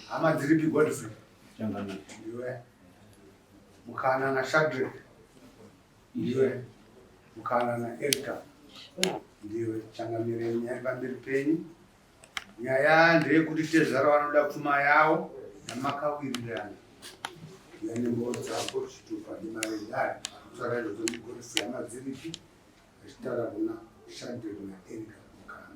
Hama dziripi Godfrey? Changamire. Ndiwe. Mukana naShadreck. Ndiwe. Mukana naErika. Ndiwe. Changamire nyaya pamberi penyu. Nyaya ndeyekuti tezvara vanoda pfuma yavo yamakawirirana. Uya nembowo dzako chitupa nemari dare. Kutaura izvozvo ndiGodfrey hama dziripi? Achitaura kuna Shadreck naErika Mukana.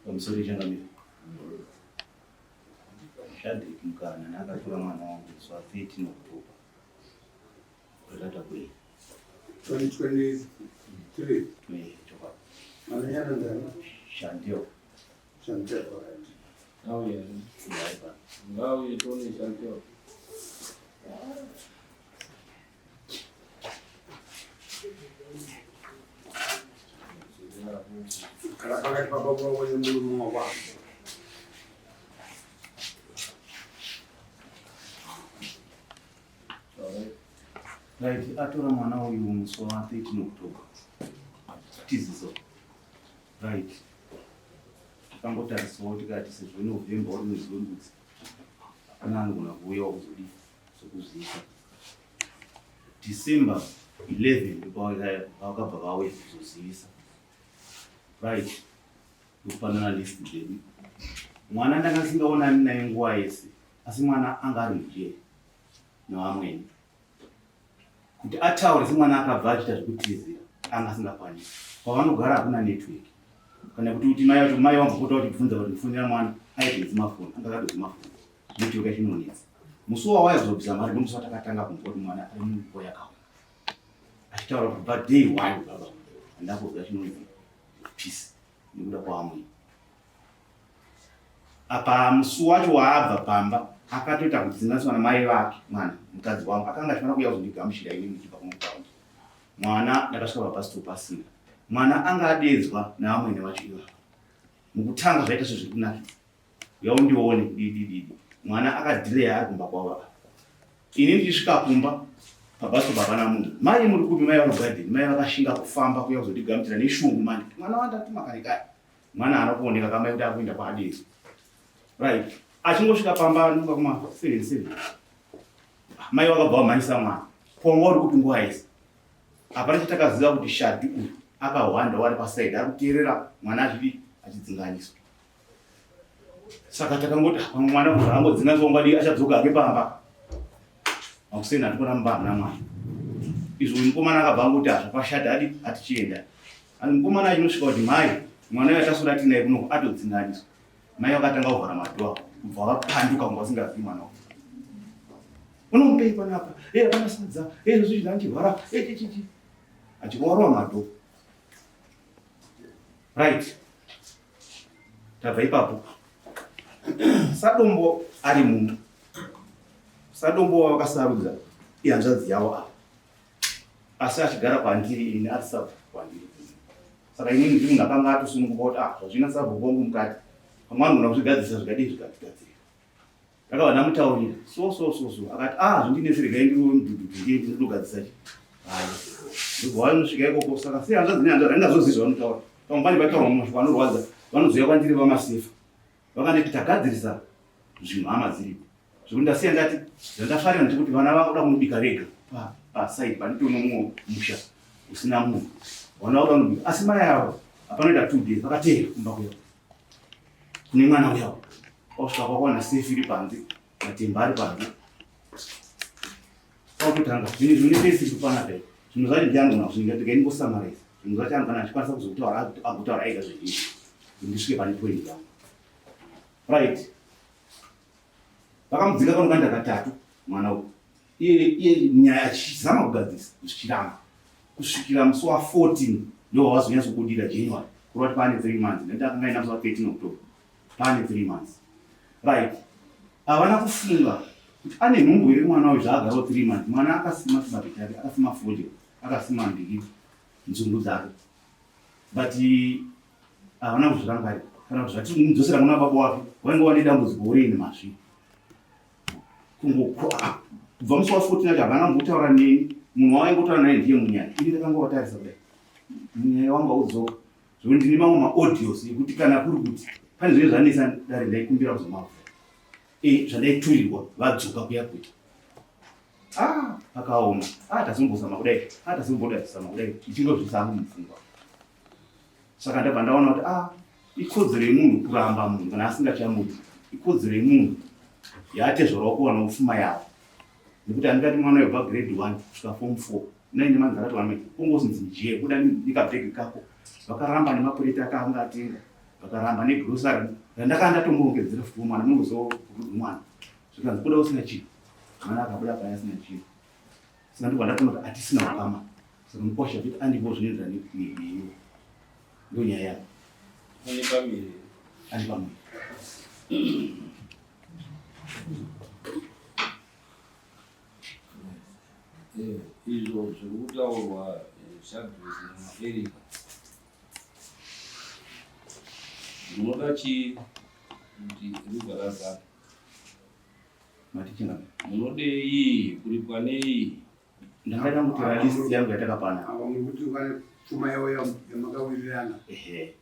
Pamusoro changamire. Shadrick Mukana akatora mwana wangu musi wa 13 October. Zvatakwei. 2023. Chokwadi. Manonyana ndani? Shantel. Chantel, all right. Ngauye. Yaipa. Ngauye Tony Chantel. Kana pakati pababa vako nemurume wako. Right, atora mwana uyu musi wa 13 October. Tiziso. Right. Takangotarisawo tikati sezvo November uri mwedzi wembudzi. Hapana anogona kuuyawo kuzodii zokuzivisa. December 11 ndipo vakabva vauya kuzozivisa. Right. Ndokupanana list dzedu. Mwana ndanga ndisingaonani naye nguva yese, asi mwana anga ari mujeri nevamweni. Kuti ataure semwana akabva achiita zvekutizira anga asingakwanisi. Kwavanogara hakuna network. Kana kuti kuti mai vacho mai vambopota vachibvunza kuti ndifonera mwana aitodzima foni, anga akatodzima foni. Network yacho inonetsa. Musi wawaya kuzobvisa mari ndomusi watakatanga kunzwa kuti mwana ari munguva yakaoma. Achitaura kuti kubva day one baba handina kuziva chinonzi peace nekuda kwavamweni. Apa musi wacho waabva pamba akatoita kudzinganiswa namai vake mwana mukadzi wangu akanga achifanira kuuya kuzondigamuchira ini ndichibva kumutaundi. Mwana ndakasvika pabus stop pasina. Mwana anga adedzwa navamwene vacho ivava. Mukutanga zvaita sezviri kunakidza. Uya undione didi didi. Mwana akadhileya ari kumba kwavo apa. Ini ndichisvika kumba pabus stop hapana munhu. Mai muri kupi? Mai vari kugadheni. Mai vakashinga kufamba kuuya kuzondigamuchira neshungu manje. Mwana wandatuma kare kare. Mwana haana kuoneka kamai kuti akuenda kwaadedzwa. Right. Achingosvika pamba anonga kuma 7 7. Mai vakabva vamhanyisa mwana. Konga uri kupi nguva yese? Hapana chatakaziva kuti Shadhi uyu akahwanda wari pasaidi ari kuteerera mwana achidi achidzinganiswa. Saka takangoti ah, pamwe mwana kuti angodzinganiswa ungadii achadzoka hake pamba. Makuseni hatikona mumba hamuna mwana. Izvo uyu mukomana akabva angoti hazvo pashata adi atichienda. Ani mukomana achinosvika kuti mai mwana uyu ataswera tinaye kuno atodzinganiswa. Mai vakatanga kuvhara madhoa kubva vapanduka kunge vasingazivi mwana wavo. Unomupei panapa? Eh hapana sadza. Eh zvozvi zvanchirwara. Eh chi chi chi. Achirowa madhoa. Right. Tabva ipapo. Sadombo ari muno. Sadombo wavakasarudza ihanzvadzi yavo apa. Asi achigara kwandiri ini ari sabhuku kwandiri. Saka inini ndiri munhu akanga atosununguka kuti ah zvazvina sabhuku wangu mukati. Pamwe anogona kuzvigadzirisa zvikadii zvikagadzirika. Ndakabva ndamutaurira so so so so akati ah zvindinetse regai ndiwe mudhudhudhu ndiye ndinogadzisa chi. Hayi. Ndobva vanosvika ikoko saka sei hanzvadzi nehanzvadzi handingazozivi zvavanotaura. Pamwe pane vataura mashoko anorwadza vanozouya kwandiri vamasefa. Vakanditi tagadzirisa zvinhu hama dziripo. Zvekuti ndasiya ndati zvandafarira ndechekuti vana vakuda kunobika vega pasaidi pane tono musha usina munhu. Vana vakuda kunobika asi mai avo hapanoita 2 days vakateera kumba kuya. Kune mwana uya. Osvika kwakwana sefi iri panze, matemba ari panze. Kwakutanga zvinhu zvine pesi panapa. Zvinhu zvacho ndiani anogona kuzvininga ndika ingosummarize. Zvinhu zvacho anogona achikwanisa kuzotaura agotaura ega zvizhinji. Ndisvike pane point yangu. Right. Vakamudzinga kanokanda katatu mwana uyu. Iye iye nyaya achizama kugadzirisa zvichiramba. Kusvikira musi wa 14 ndo wavazonyatsobudira January. Kureva kuti paane 3 months. Nekuti akanga aina musi wa 13 October. Paane 3 months. Right. Havana kufunga kuti ane nhumbu here mwana uyu zvaagarawo 3 months. Mwana akasima chibage chake, akasima fodya, akasima mbiri, nzungu dzake. But havana kuzvirangarira kana kuti zvatiri kumudzosera kuna baba wake wainge wane dambudziko urini mazvi kubva musi wa 14 acho havana kumbotaura neni munhu wawaingotaura naye ndiye munyaya ini ndakanga watarisa kudai munyaya wanga udzoka zvekuti ndine mamwe maaudios ekuti kana kuri kuti pane zvinenge zvanetsa dare ndaikumbira kuzomabva e zvandaiturirwa vadzoka kuya kuita ah pakaoma ah tazombozama kudai ah tazomboda kuzama kudai ichingozvisa hangu mupfungwa saka ndabva ndaona kuti ah ikodzero yemunhu kuramba munhu kana asingachamudi ikodzero yemunhu yaatezvarawo kuwana pfuma yavo nekuti andingati mwana webva grade one kusvika form four naine manzi akati wame kungozinzi njee kuda nekabhegi kako vakaramba nemapureti akanga atenga vakaramba negrosary randakanga ndatomurongedzera futi mwana munozomwana zvikanzi kuda usina chii mwana akabuda paya asina chii saka ndobva ndatoona kuti hatisina ukama saka mukwasha kuti andipo zvinoenderana neniwo ndonyaya yangu ane pamiri ane pamiri eh, izvo zviri kutaurwa eh, Shadrack naErika munoda chii kuti ribva razara Mati chingami? Munodei kuripwa nei? Ndakaita kutora list yangu yatakapana. Ava mukuti vane pfuma yavo yamakawirirana. Ehe.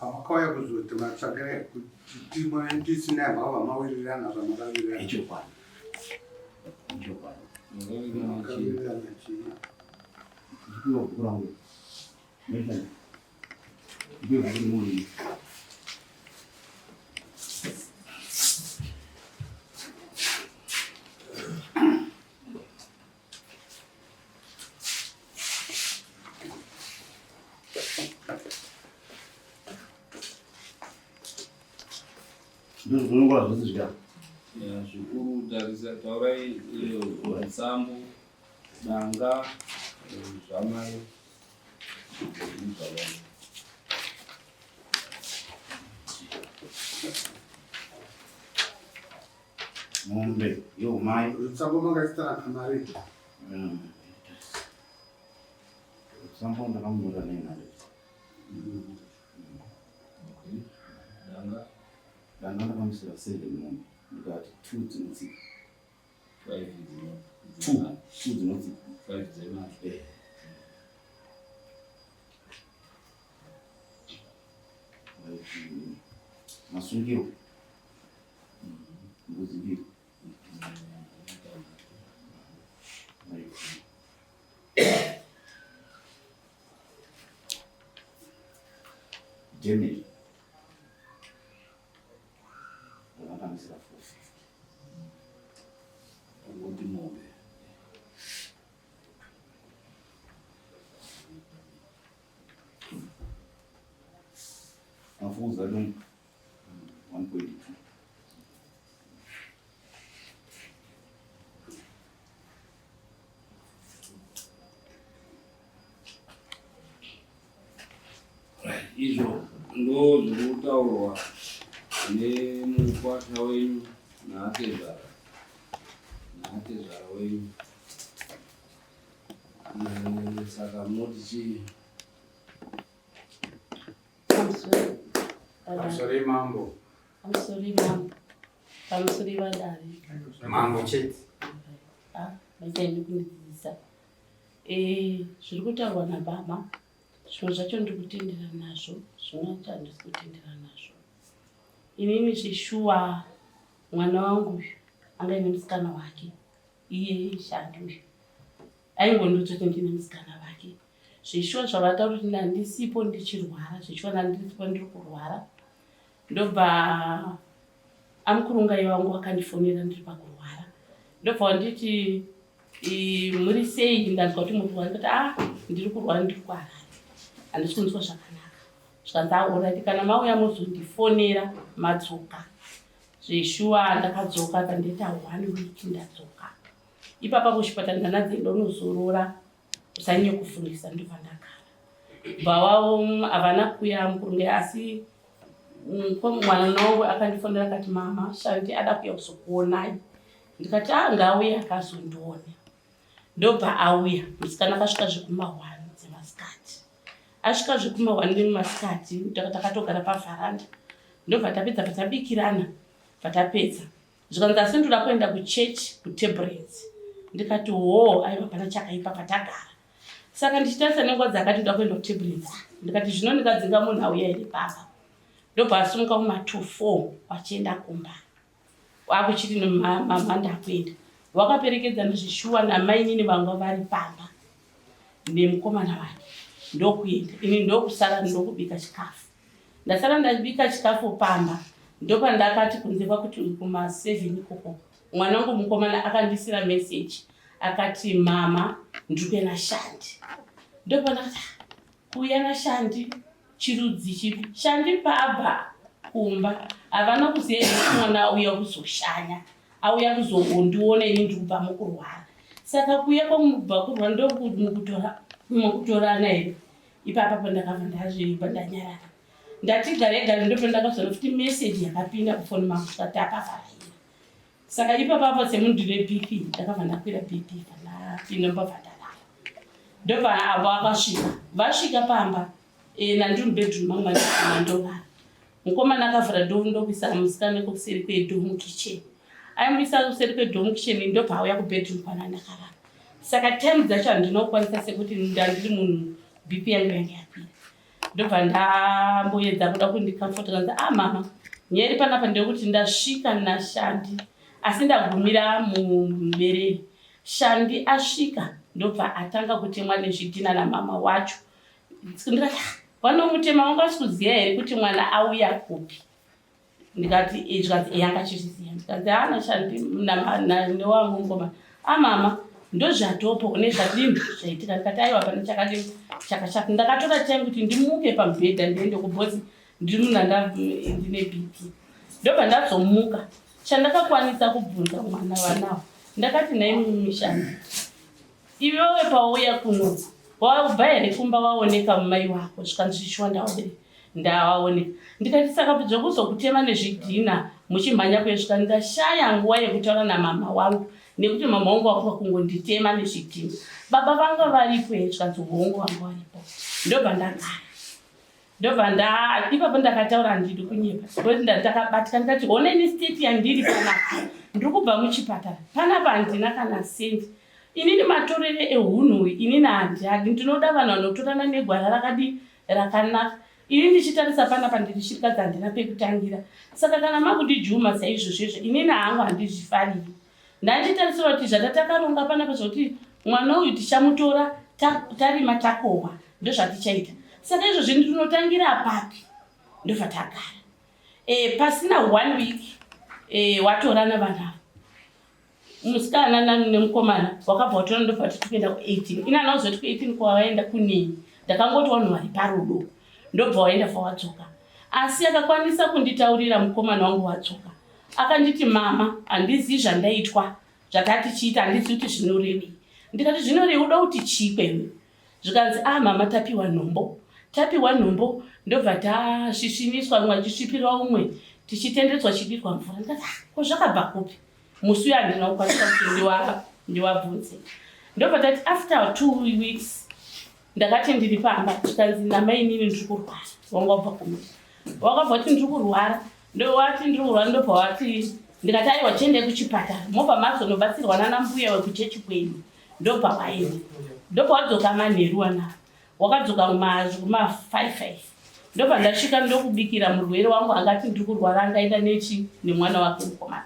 Pamakauya kuzoti matsvakire kuti tisina mhava mawirirana zvamakawirirana. Ichokwadi. Ichokwadi. Makawirirana chii? Ndikuwa bhuku rangu. Ndikuwa bhuku rangu. Ndozvinongora zvose zviya. Ya, zvikuru tarisa taurai musambo danga zvamai Mombe yeumai. Rutsambo makaisana mari. Rutsambo ndakamunyora 900. Okay. Danga. Danga ndakamusira 7 mombe ndikati 2 dzinotsika. 5 2 2 dzinotsika. 5 dzemari. Eh. Masungiro. Mbudzi mbiri. Damage. Ndakamisira 450. Kuti mombe. Mafuza dum 1.2. Izvo ndo zviri kutaurwa nemukwasha wenyu naatezvara naatezvara wenyu. Saka munoti chii? Pamusoro mambo. Pamusoro mambo. Pamusoro vadare. Mambo chete. Ah, maita imi kundidzidzisa. Eh, zviri kutaurwa nababa zvimwe zvacho ndiri kutendera nazvo, zvimwe zvacho handisi kutendera nazvo. Inini zveshuwa mwana wangu uyu anga aine musikana wake iye shandi uyu aingondiudza kuti ndine musikana wake zveshuwa zvavataura kuti ndandisipo ndichirwara zveshuwa ndandisipo ndiri kurwara ndobva amukurungai wangu wakandifonera ndiri pakurwara ndobva wanditi muri sei ndanzwa kuti muri kurwara ndikati ah ndiri kurwara ndiri kuharare handisi kunzwa zvakanaka zvikanzi aorati kana mauya mozondifonera madzoka zveshuwa ndakadzoka kandiita one week ndadzoka ipapa kuchipatara ndanadzi ndonozorora usanyanye kufungisa ndobva ndagara bva wavo havana kuya mukurunge asi mwana wangu akandifonera akati mama shanti ada kuya kuzokuonai ndikati a ngauye akazondiona ndobva auya musikana akasvika zvekuma one dzemasikati. Asvika zvekuma one masikati, takatogara pavharanda, ndobva tapedza patabikirana, patapedza zvikanzi asi ndoda kuenda kuchechi kuTebrens. Ndikati hoo, aiwa pana chakaipa patagara. Saka ndichitarisa nenguva dzakati ndoda kuenda kuTebrens, ndikati zvino ndingadzinga munhu auya here pamba? Ndobva asumuka kuma 2 4 wachienda kumba, wakuchiti mama ndakuenda. Wakaperekedza nezvishuwa namainini vanga vari pamba nemukomana wake, ndokuenda. Ini ndokusara ndokubika chikafu. Ndasara ndabika chikafu pamba, ndopandakati kunze kwakuti kuma7 ikoko, mwana wangu mukomana akandisira meseji akati, "Mama, ndiri kuenda Shandi." Ndopandakati, "Ah, kuuya naShandi chirudzi chipi?" Shandi paabva kumba havana kuziva kuti mwana auya kuzoshanya, auya kuzondiona ini ndiri kubva mukurwara. Saka kuuya kwamubva kurwara ndomukutorana here ipapa? Pandakabva ndazviba, ndanyarara, ndati gare gare, ndopandakazoona futi meseji yakapinda kufoni mangu tikati apavharaira. Saka ipapapo semunhu ndine BP, ndakabva ndakwira BP, ndapinda mbabva ndarara. Ndobva avo akasvika, vasvika pamba nandiri mubedroom mangu mandorara. Mukomana akavhura door, ndokuisa musikana kuseri kwedoor mukitchen. Aimuisa kuseri kwedoor mukitchen, ndobva auya kubedroom kwana ndakarara. Saka time dzacho handina kukwanisa, sekuti ndandiri munhu BP yangu yange yakwira. Ndobva ndamboedza kuda kundicomforta, kanzi, "Ah mama, nyaya iri panapa ndeyekuti ndasvika naShandi, asi ndagumira muberere. Shandi asvika, ndobva atanga kutemwa nezvidhina namama wacho." Ndikati, "Ah, vanomutema vanga vasi kuziva here kuti mwana auya kupi?" Ndikati, zvikanzi, "Eya, angachizviziva." Ndikanzi, "Haana Shandi newangu mukomana." "Amama, ndozvatopo nezvadini zvaitika." Ndikati, "Aiwa, pane chakadini chakashata." Ndakatora time kuti ndimuke pamubhedha ndiende kubhozi, ndiri munhu ndine BP. Ndobva ndazomuka, chandakakwanisa kubvunza mwana vanawo, ndakati, "Nhai mishandi, iwewe pauya kuno wabva here kumba waoneka mumai wako?" Zvikanzi, "Zvichiwa, ndawaoneka." Ndikati, "Saka zvekuzokutema nezvidhina muchimhanya kuye?" Ndashaya nguva yekutaura namama wangu nekuti mama wangu wanga kungonditema nezvidhina. "Baba vanga varipo here?" Zvikanzi, "Hongu, vanga varipo." Ndobva ndagara, ndobva nda ipapo ndakataura, handidi kunyepa, because ndakabatika. Ndikati, "Honeni state yandiri panapa, ndiri kubva muchipatara panapa, handina kana sendi. Inini matorere ehunhu inini handihadi. Ndinoda vanhu vanotorana negwara rakadi rakanaka. Ini ndichitarisa panapa ndiri shirikadzi, handina pekutangira. Saka kana makundijuma saizvozvo izvo, inini hangu handizvifariri. Ndandichitarisira kuti zvatatakaronga panapa zvokuti mwana uyu tichamutora tarima takohwa, ndozvatichaita. Saka izvozvi ndinotangira papi?" Ndobva tagara. Pasina one week watorana vanhu ava, musikana nemukomana, wakabva watora. Ndobva titi kuenda ku18. Ina anozoti ku18 kwavaenda kunei? Ndakangoti vanhu vari parudo. Ndobva waenda, fa wadzoka. Asi akakwanisa kunditaurira mukomana wangu wadzoka, akanditi, "Mama, handizivi zvandaitwa, zvatatichiita, handizivi kuti zvinorevei." Ndikati, "Zvinorevei? Uda kuti chii kwewe?" Zvikanzi, "A ah, mama, tapiwa nhombo, tapiwa nhombo, ndobva tasvisviniswa, umwe achisvipira umwe, tichitenderedzwa, chidirwa mvura." Ndikati, "Ah, ko zvakabva kupi?" Musi uyo handina kukwanisa kuti ndiwabvunze. Ndobva tati after 2 weeks, ndakati ndiri pamba, zvikanzi namainini, "Ndiri kurwara." Wanga wabva kumuti, wakabva kuti, "Ndiri kurwara." Ndowati, "Ndiri kurwara." Ndobva wati, ndikati, "Aiwa, chiendai kuchipatara." Mobva mazonobatsirwa nana mbuya wekuchechi kwedu. Ndobva waenda, ndobva wadzoka manheru wana, wakadzoka kuma5 5. Ndobva ndasvika, ndokubikira murwere wangu angati, "Ndiri kurwara." Angaenda nechi nemwana wake mukomana.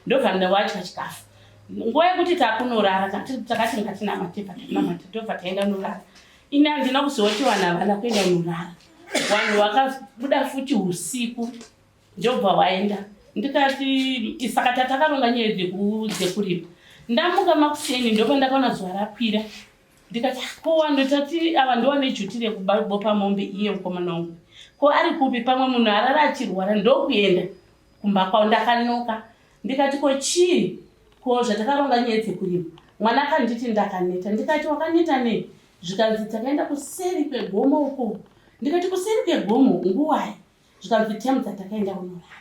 Ndobva ndawadya chikafu. Nguva yekuti takunorara, takati ngatinamate, patinamate, ndobva taenda norara. Ini handina kuziva kuti vanhu havana kuenda kunorara. Vanhu vakabuda futi usiku, ndobva waenda. Ndikati, saka tatakaronga nyaya dzekurima. Ndamuka makuseni, ndobva ndakaona zuva rakwira. Ndikati, "Ah, ko wandotati ava ndowane duty rekubopa mombe, iye mukomana wangu ko ari kupi? Pamwe munhu arara achirwara, ndokuenda kumba kwavo." Ndakanoka, ndikati, "Ko chii? Ko zvatakaronga nyaya dzekurima?" Mwana akanditi, "Ndakaneta." Ndikati, "Wakaneta nei?" Zvikanzi, "Takaenda kuseri kwegomo uko." Ndikati, "Kuseri kwegomo nguwai?" Zvikanzi, "Time dzatakaenda kunorara."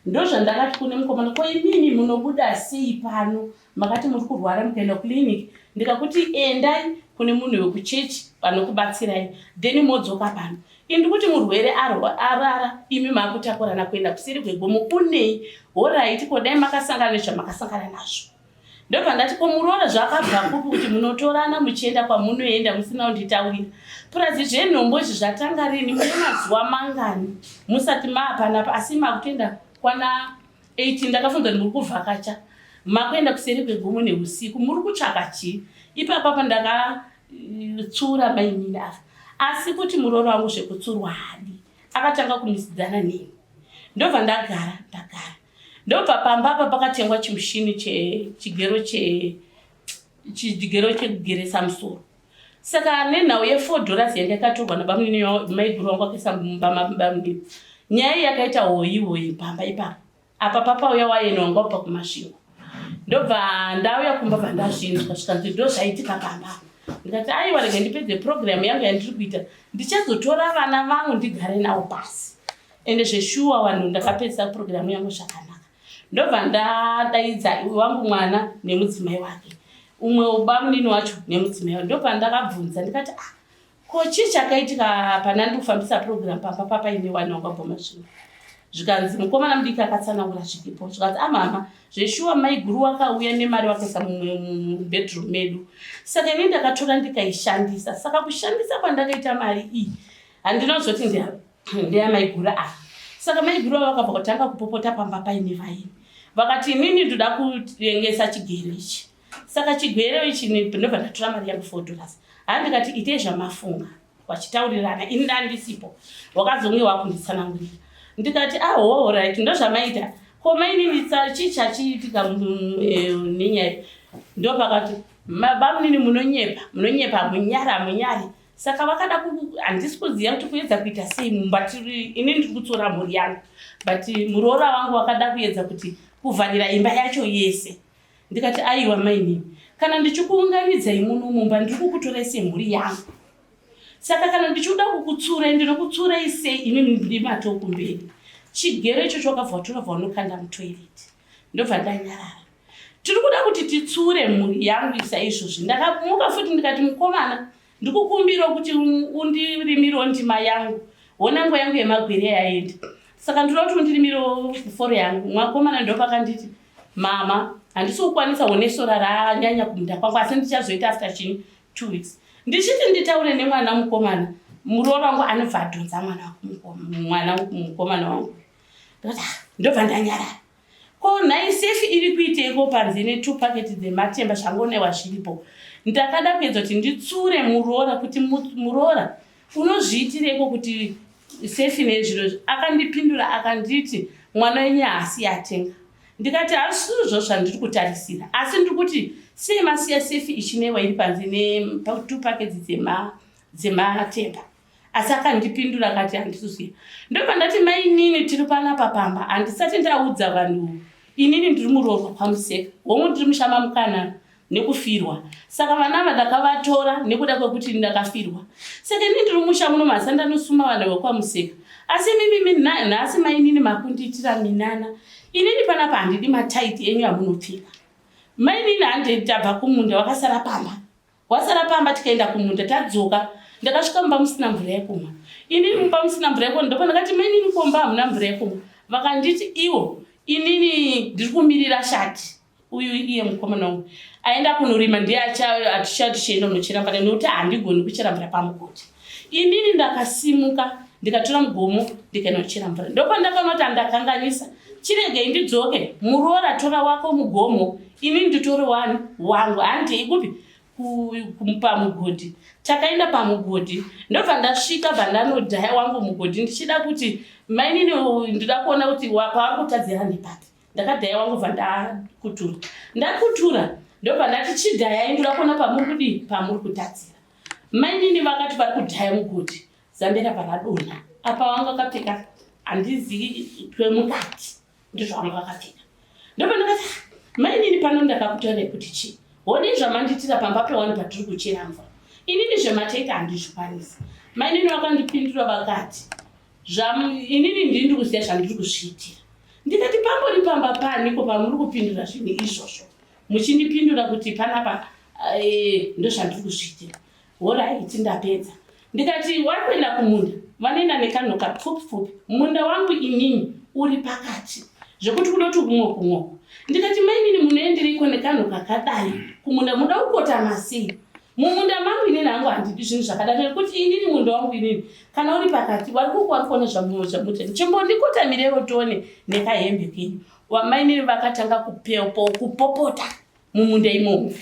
Ndozvandakati kune mukomana, "Ko imimi munobuda sei pano? Makati muri kurwara, mukaenda kuclinic." Ndikakuti, "Endai." kune munhu wekuchechi vanokubatsirai then modzoka pano. Ini ndikuti murwere arara imi makutakurana kuenda kuseri kwegomo kunei? Horaiti ko dai makasangana nezvamakasangana nazvo. Ndobva ndati ko muroora zvakabva kupi kuti munotorana muchienda kwamunoenda musina kunditaurira. Purazi zvenhombo izvi zvatanga rini mune mazuva mangani musati maapanapa asi makutoenda kwana 18 ndakafunga kuti muri kuvhakacha makuenda kuseri kwegomo neusiku muri kutsvaka chii ipapa pa ndakatsura mainini ava asi kuti muroora wangu zvekutsurwa hadi akatanga kumisidzana neni ndobva ndagara ndagara ndobva pamba apa pakatengwa chimushini chechigero che chigero chekugeresa musoro saka nenhau yefour dollars yanga yakatorwa nabamunini maiguru vangu akaisa mumba mabamunini nyaya iyi yakaita hoyi hoyi pamba ipapo apa papauya wayeni wanga wabva kumasvingo ndobva ndauya kumba bva ndazvinzwa zvikanzi ndo zvaitika pamba ndikati aiwa rega ndipedze program yangu yandiri kuita ndichazotora vana vangu ndigare navo pasi ende zveshuwa vanhu ndakapedzisa program yangu zvakanaka ndobva ndadaidza wangu mwana nemudzimai wake umwe bamunini wacho nemudzimai wake ndopandakabvunza ndikati ah ko chii chakaitika pana ndikufambisa program pamba papaine wani wanga bvoma zvinhu zvikanzi mukomana mudiki akatsanangura zviripo zvikanzi amama ah, zveshuwa maiguru wakauya nemari wakaisa mubedroom medu saka ini ndakatora ndikaishandisa saka kushandisa kwandakaita mari iyi handina kuzoti ndeyamaiguru ava saka maiguru ava vakabva kutanga kupopota pamba paine vaini vakati inini ndoda kutengesa chigero ichi saka chigero ichi ndobva ndatora mari yangu $4 haa ndikati itei zvamafunga vachitaurirana ini ndandisipo wakazonge wakunditsanangurira ndikati ahoho ah, right ndozvamaita ko mainini chii chachiitika eh, nenyaya ndopakati bamunini munonyepa munonyepa munyara munyari saka vakada handisi kuziva kuti kuedza kuita sei mumba tiri ini ndiri kutsora mhuri yangu but muroora wangu wakada kuedza kuti kuvharira imba yacho yese ndikati aiwa mainini kana ndichikuunganidzai muno mumba ndiri kukutorai semhuri yangu saka kana ndichikuda kukutsurai ndinokutsurai sei imi ndimatokumberi chigero ichocho wakabva watora bva unokanda mutoireti ndobva ndanyarara tiri kuda kuti titsure mhuri yangu saizvozvi ndakamuka futi ndikati mukomana ndikukumbira kuti undirimirewo ndima yangu hona nguva yangu yemagwere yaenda saka ndinoda kuti undirimirewo foro yangu mwakomana ndopakanditi mama handisi kukwanisa one sora ranyanya kumunda kwangu asi ndichazoita after chini two weeks ndichiti nditaure nemwana mukomana muroora wangu anobva adhonza mwana mukomana wangu ndikati ah, ndobva ndanyarara Ko nhai sefi iri kuiteiko panze netwo packet dzematemba zvangonewa zviripo. Ndakada kuedza kuti nditsure muroora kuti muroora unozviitireiko kuti sefi nezviro izvi. Akandipindura akanditi mwana wenyu haasi atenga. Ndikati hazvisizvo zvandiri kutarisira asi ndiri kuti sei masiya sefi ichinewa iri panze netwo packets dzematemba. Asi akandipindura akati handikuziva. Ndobva ndati mainini tiri panapa pamba handisati ndaudza vanhu inini ndiri muroorwa kwaMuseka. Hongu ndiri mushama mukana nekufirwa. Saka vana ava ndakavatora nekuda kwekuti ndakafirwa. Saka ini ndiri musha muno mhasa ndanosuma vanhu vekwaMuseka. Asi imimi nhasi mainini makundiitira minana. Inini panapa handidi mataiti enyu amunopfeka. Mainini handei tabva kumunda vakasara pamba. Wasara pamba tikaenda kumunda tadzoka ndakasvika mumba musina mvura yekumwa inini mumba musina mvura yekumwa ndopa ndakati mainini komba hamuna mvura yekumwa vakanditi iwo inini ndiri kumirira shati uyu iye mukomana wangu aenda kunorima ndiye atichatichienda kunochera mvura nekuti handigoni kuchera mvura pamugodhi inini ndakasimuka ndikatora mugomo ndikaenda kuchera mvura ndopandakaona kuti andakanganisa chiregei ndidzoke muroora tora wako mugomo inini nditore wani wangu handei kupi pamugodhi takaenda pamugodhi ndobva ndasvika bva ndanodhaya wangu mugodhi ndichida kuti mainini ndida kuona kuti pavari kutadzira nepapi ndakadhaya wangu bva ndakutura ndakutura ndobva ndati chidhayai ndoda kuona pamuri kudii pamuri kutadzira Mainini vakati vari kudhaya mugodhi zambe rabva radonha apa vanga vakapfeka handizivi twemukati ndizvo vanga vakapfeka ndobva ndakati ah, mainini pano ndakakutaurirai kuti chii honei zvamandiitira pamba pewani patiri kuchera mvura inini zvemateita handizvikwanisi mainini vakandipindura vakati inini ndini ndiri kuziva zvandiri kuzviitira ndikati pambori pamba paniko pamuri kupindura zvinhu izvozvo muchindipindura kuti panapa eh, ndozvandiri kuzviitira Horaiti ndapedza. Ndikati wari kuenda kumunda vanoenda nekanhu kapfupi pfupi. Munda wangu inini uri pakati zvekuti kudoti kumwe kumwoko. Ndikati mainini munoendereiko nekanhu kakadai kumunda muda kukotama sei? Mumunda mangu inini hangu handidi zvinhu zvakadai nekuti inini munda wangu inini kana uri pakati wari kuko wari kuona zvamuita chimbondikotamirewo tione nekahembe kenyu. Wamainini vakatanga kupopota mumunda imomo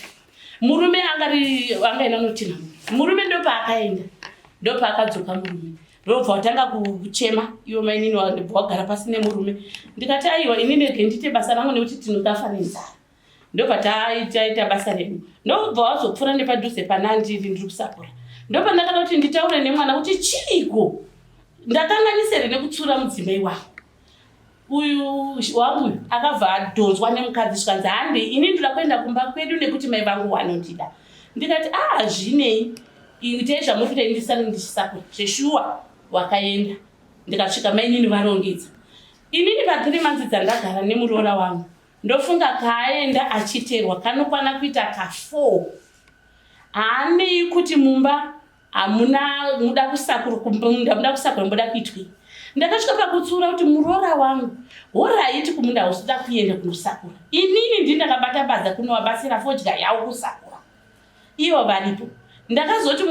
murume angari angaenda notina murume ndopaakaenda ndopaakadzoka murume ndobva watanga kuchema iwo mainini ndobva wagara pasi nemurume ndikati aiwa ini ndege ndiite basa rangu nekuti tinodafa nenzara ndobva taita basa redu ndobva wazopfuura nepadhuze panandiri ndiri kusakura ndopandakada kuti nditaure nemwana kuti chiiko ndakanganisa here nekutsura mudzimai wangu uyu wangu uyu akabva adhonzwa nemukadzi zvikanzi hande ini ndoda kuenda kumba kwedu nekuti mai vangu wanondida ndikati a ah, hazvinei itei zvamuri kuita indisane ndichisakura zveshuwa wakaenda ndikasvika mainini varongedza inini pathree months dzandagara nemuroora wangu ndofunga kaaenda achiterwa kanokwana kuita kafour haanei kuti mumba hamuna muda kusakura kumunda muda kusakura muda kuitwei ndakasvika pakutsiura kuti muroora wangu horaiti kumunda hausuda kuenda kunosakura inini ndini ndakabata badza kunovabatsira fodya yavo kusakura ivo varipo ndakazoti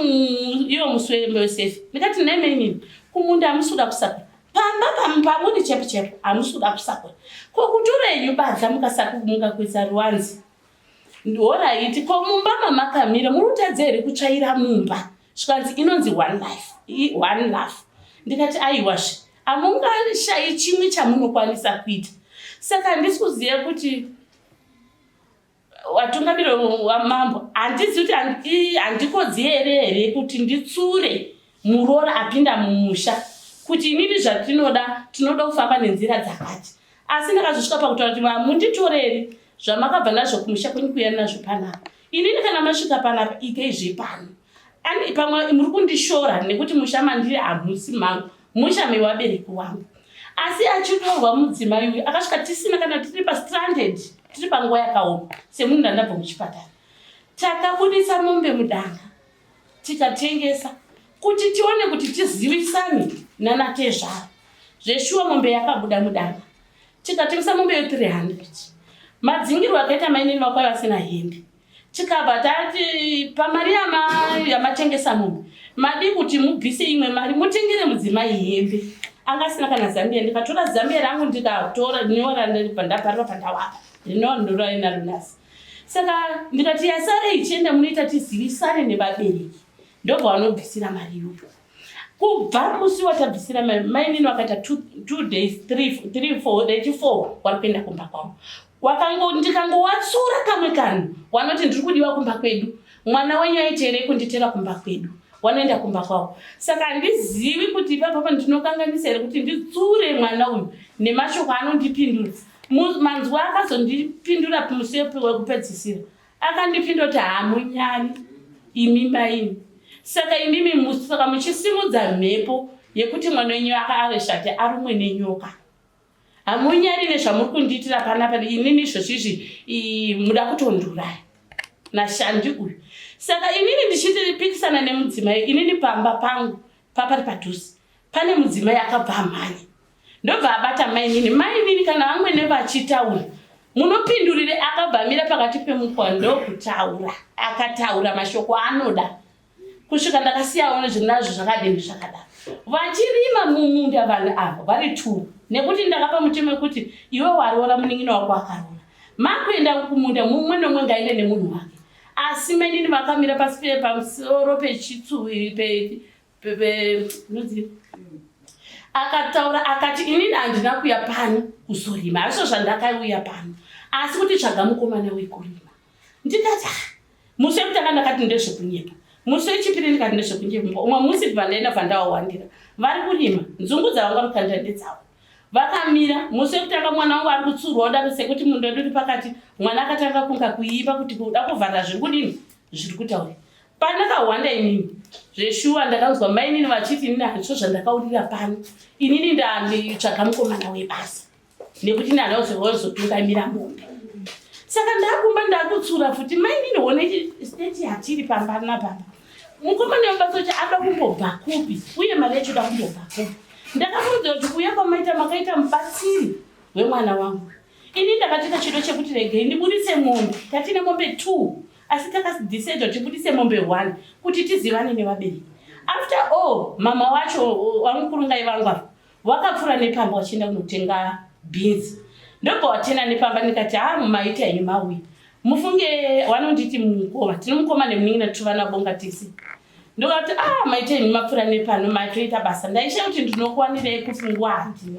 ivo musi wsefe ndikati nhai mainini kumunda hamusi kuda kusakura pamba pamuri chepo chepo hamusi kuda kusakura ko kutora henyu badza mukakwidza ruwanzi horaiti ko mumba mamakamira muri kutadza here kutsvaira mumba zvikanzi inonzi one life one love ndikati aiwazve hamungashayi chimwe chamunokwanisa kuita saka handisi kuziva kuti vatungamiri wamambo handizivi kuti handikodzi here here kuti nditsure muroora apinda mumusha kuti inini zvatinoda tinoda kufamba nenzira dzakati asi ndakazosvika pakutaura kuti vamunditoreri zvamakabva nazvo kumusha kwenyu kuya nazvo panapa inini kana masvika panapa ikei zvepano ani pamwe muri kundishora nekuti musha mandiri hamusi mangu musha mewabereki wangu asi achitorwa mudzimai uyu akasvika tisina kana tiri pastranded tiri panguva yakaoma semunhu ndandabva muchipatara takabudisa mombe mudanga tikatengesa kuti tione kuti tizivisane nanatezvara zveshuwa mombe yakabuda mudanga tikatengesa mombe ye300 madzingirwo akaita mainini vakwai vasina hembe tikabva tati pamari yamatengesa mombe madi kuti mubvise imwe mari mutengere mudzimai hembe anga asina kana zambia ndikatora zambia rangu ndikatora nyora ndibva ndabharira pandawapa rinova ndorainaro nhasi saka ndikati yasare ichienda munoita tizivisane nevabereki ndobva vanobvisira mari iyoyo kubva musi watabvisira mari mainini wakaita two days three three four rechi four wari kuenda kumba kwavo wakango ndikangowatsura kamwe kanhu wanoti ndiri kudiwa kumba kwedu mwana wenyu aiterei kunditera kumba kwedu wanoenda kumba kwavo saka handizivi kuti ipapapa ndinokanganisa here kuti nditsure mwana uyu nemashoko anondipindura manzwa akazondipindura musi wekupedzisira akandipindura kuti hamunyari imi maini saka imimi saka muchisimudza mhepo yekuti mwana wenyu akaareshate arumwe nenyoka hamunyari nezvamuri kundiitira panapa inini izvozvizvi muda kutonduraya nashandi uyu saka inini ndichitipikisana nemudzimai inini pamba pangu papari padhuze pane mudzimai akabva amhanya ndobva abata mainini mainini kana vamwene vachitaura munopindurire akabva amira pakati pemukwa ndokutaura akataura mashoko anoda kusvika ndakasiyawo nezvinazvo zvakadini zvakadaro vachirima mumunda vanhu ava vari two nekuti ndakapa mutemo wekuti iwe waroora munin'ina wako akaroora makuenda kumunda mumwe nomwe ngaende nemunhu wake asi mainini vakamira pasi pamusoro pechitsuwi akataura akati inini handina kuya pano kuzorima hazvo zvandakauya pano asi kuti tsvaga mukomana wekurima ndikati ah, musi wekutanga ndakati ndezvekunyepa musi wechipiri ndikati ndezvekunyepa umwe musi bva ndaenda bva ndawawandira vari kurima nzungu dzavanga kukandira ndedzavo vakamira musi wekutanga mwana wangu ari kutsurwa udaro sekuti mundu wedu uri pakati mwana akatanga kunga kuimba kuti kuda kuvharira zviri kudini zviri kutaura pandakahwanda inini zveshuwa ndakanzwa mainini vachiti inini handisvo zvandakaurira pano inini ndanditsvaga mukomana webasa nekuti ndanazozotungamira mombe saka ndakumba ndakutsura futi mainini hone state yatiri pamba napamba Mukomana wemubatsiri wacho ada kumbobva kupi uye mari yacho ida kumbobva kupi? Ndakamuudza kuti kuuya kwamaita makaita mubatsiri wemwana wangu. Ini ndakatoita chido chekuti regei ndibudise mombe. Tatine mombe 2 asi takadecide kuti tibudise mombe 1 kuti tizivane nevabereki. After all mama wacho wamukurungai vangu ava Wakapfuura nepamba wachienda kunotenga beans ndobva watena nepamba ndikati haa mumaita henyu mauya mufunge wanonditi mukoma tine mukoma nemunin'ina tuvana bonga tese ndokati ah maita henyu mapfuura nepano matoita basa ndaisha kuti ndinokuwanirei kuti nguva handina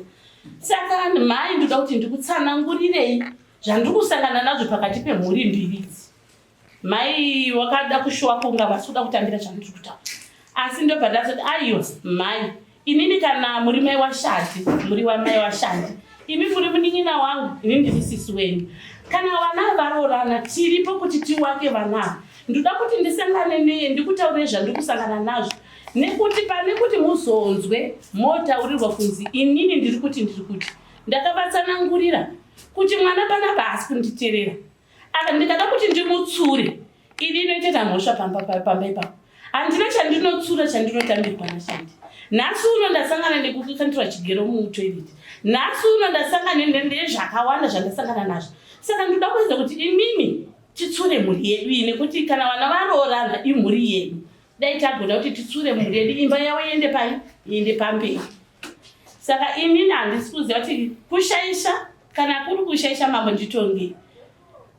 saka mhai ndoda kuti ndikutsanangurirei zvandiri kusangana nazvo pakati pemhuri mbiri idzi Mai wakada kushuwa kunga vasi kuda kutambira zvandiri kutaura asi ndobva ndazoti aiwa mhai inini kana muri mai washandi muri wamai washandi imi muri munin'ina wangu ini ndiri sisi wenyu kana vana varoorana tiripo kuti tiwake vana ava ndoda kuti ndisangane neye ndikutaurire zvandiri kusangana nazvo nekuti pane kuti muzonzwe motaurirwa kunzi inini ndiri kuti ndiri kuti ndakavatsanangurira kuti mwana panapa haasi kunditerera Aka ndikada kuti ndimutsure ini inoiteta mhosva pamba pamba ipapo. Handina chandinotsura chandinotambirwa nashandi. Nhasi uno ndasangana nekukandirwa chigero mutoilet. Nhasi uno ndasangana nezvakawanda zvandasangana nazvo. Saka ndinoda kuedza kuti imimi titsure mhuri yedu iyi nekuti kana vana varoorana imhuri yedu. Dai tagona kuti titsure mhuri yedu imba yavo iende pai iende pamberi. Saka inini handisi kuziva kuti kushaisha kana kuri kushaisha mambo nditongei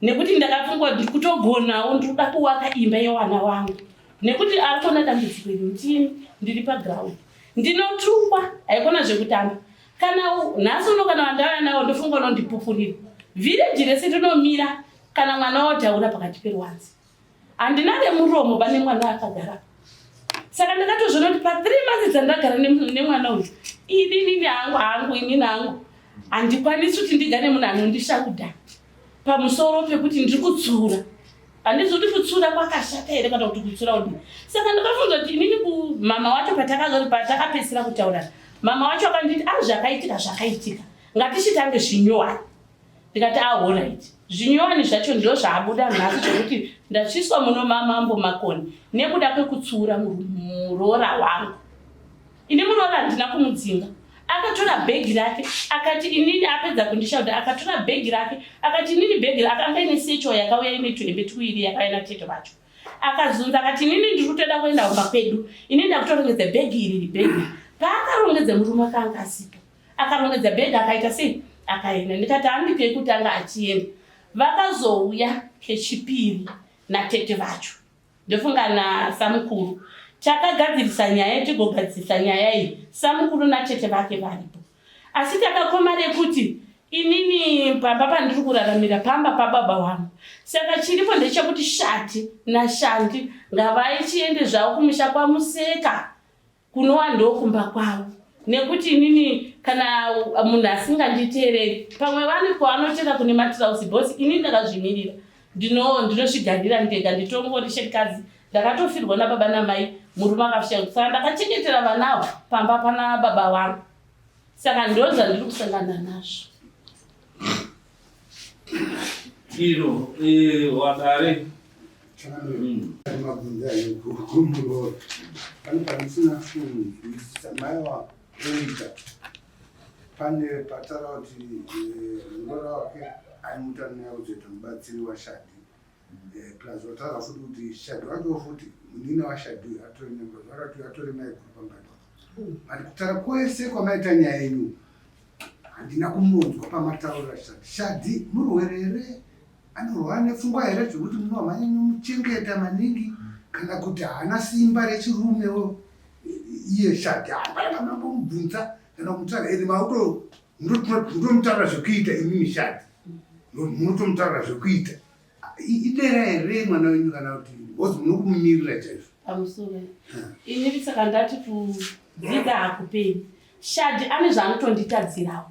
nekuti ndakafungwa ndiri kutogonawo ndiri kuda kuwaka imba yewana wangu nekuti ari kuona dambudziko iri ndini ndiri paground ndinotukwa haikona zvekutamba kana nhasi uno kana wandauya nawo ndofunga unondipupurira vhireji rese rinomira kana mwana wotaura pakati peruwanzi Handina remuromo pane mwana akagara. Saka ndakatozviona kuti pa 3 months dzandagara nemwana uyu ini inini hangu hangu inini hangu handikwanisi kuti ndigare munhu anondishauda pamusoro pekuti ndiri kutsura handizi kuti kutsura kwakashata here kana kuti kutsura kudii saka ndakafunga kuti inini kumama wacho patakapedzisira kutaurana mama wacho akanditi a ah, zvakaitika zvakaitika ngatichitange zvinyowani ndikati ahorit ah, zvinyowani zvacho ndo zvaabuda nhasi zvekuti ndatsviswa muno mamambo makoni nekuda kwekutsiura muroora wangu ini muroora handina kumudzinga akatora bhegi rake akati inini apedza kundishauda akatora bhegi rake akati inini bhegi rake anga ine secho yakauya ine tuhembe tuiri yakauya natete vacho akazunza akati inini ndiri kutoda kuenda kumba kwedu ini ndakutorongedza bhegi iri bhegi paakarongedza murume akanga asipo Akarongedza bag akaita sei akaenda ndikati handi kekutanga achienda vakazouya kechipiri natete vacho ndofunga nasamukuru takagadzirisa nyaya tigogadzirisa nyaya iyi samukuru natete vake varipo asi takakoma rekuti inini pamba pandiri kuraramira pamba pababa wangu saka chiripo ndechekuti shati nashandi ngavaichiende zvavo kumusha kwamuseka Kunova ndokumba kwavo nekuti inini kana munhu asinganditeereri pamwe vane kwavanotera kune matirausi bhosi inini ndakazvimirira ndinozvigarira ndega nditongori shirikadzi ndakatofirwa nababa namai murume akafisha saka ndakachengetera vanawo pamba pana baba vangu saka ndozvandiri kusangana nazvo iro eh, wadare mabvunza kumuroora pane pandisina kunzwisisa mai waoita pane patara kuti eh, muroora wake aimuta neya kuzoita mubatsiri washadi eh, plus wataura futi kuti shadi wacho futi munina washadi uyu atori nemba atori maiguru pambani but kutaura kwese kwamaita nyaya yenyu handina kumunzwa pamataurira shadi shadi murwere here anorwara nepfungwa here zvekuti munomhanya muchengeta maningi kana kuti haana simba rechirumewo iye shadi hapana kamambomubvunza kana kumutaura ende mauto munotomutaura zvekuita imimi shadi munotomutaura zvekuita idera here mwana wenyu kana kuti bcause munokumumirira chaizvo pamusoro ini saka ndati kudzidza hakuperi shadi ane zvaanotonditadzirawo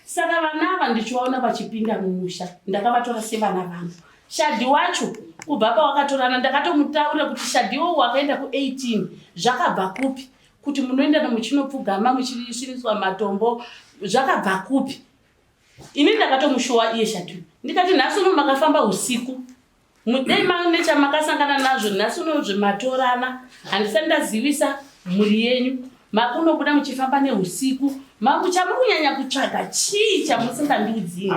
Saka vana ava ndichivaona vachipinda mumusha ndakavatora sevana vangu. Shadhi wacho kubva pawakatorana ndakatomutaurira kuti Shadhi iwowo wakaenda ku18 zvakabva kupi kuti munoenda muchinopfugama muchisviniswa matombo zvakabva kupi ini ndakatomushowa iye Shadhi ndikati nhasi uno makafamba usiku. Dai mane chamakasangana nazvo nhasi uno zvematorana handisati ndazivisa mhuri yenyu makunobuda muchifamba neusiku maku chamuri kunyanya kutsvaga chii chamusingandiudzi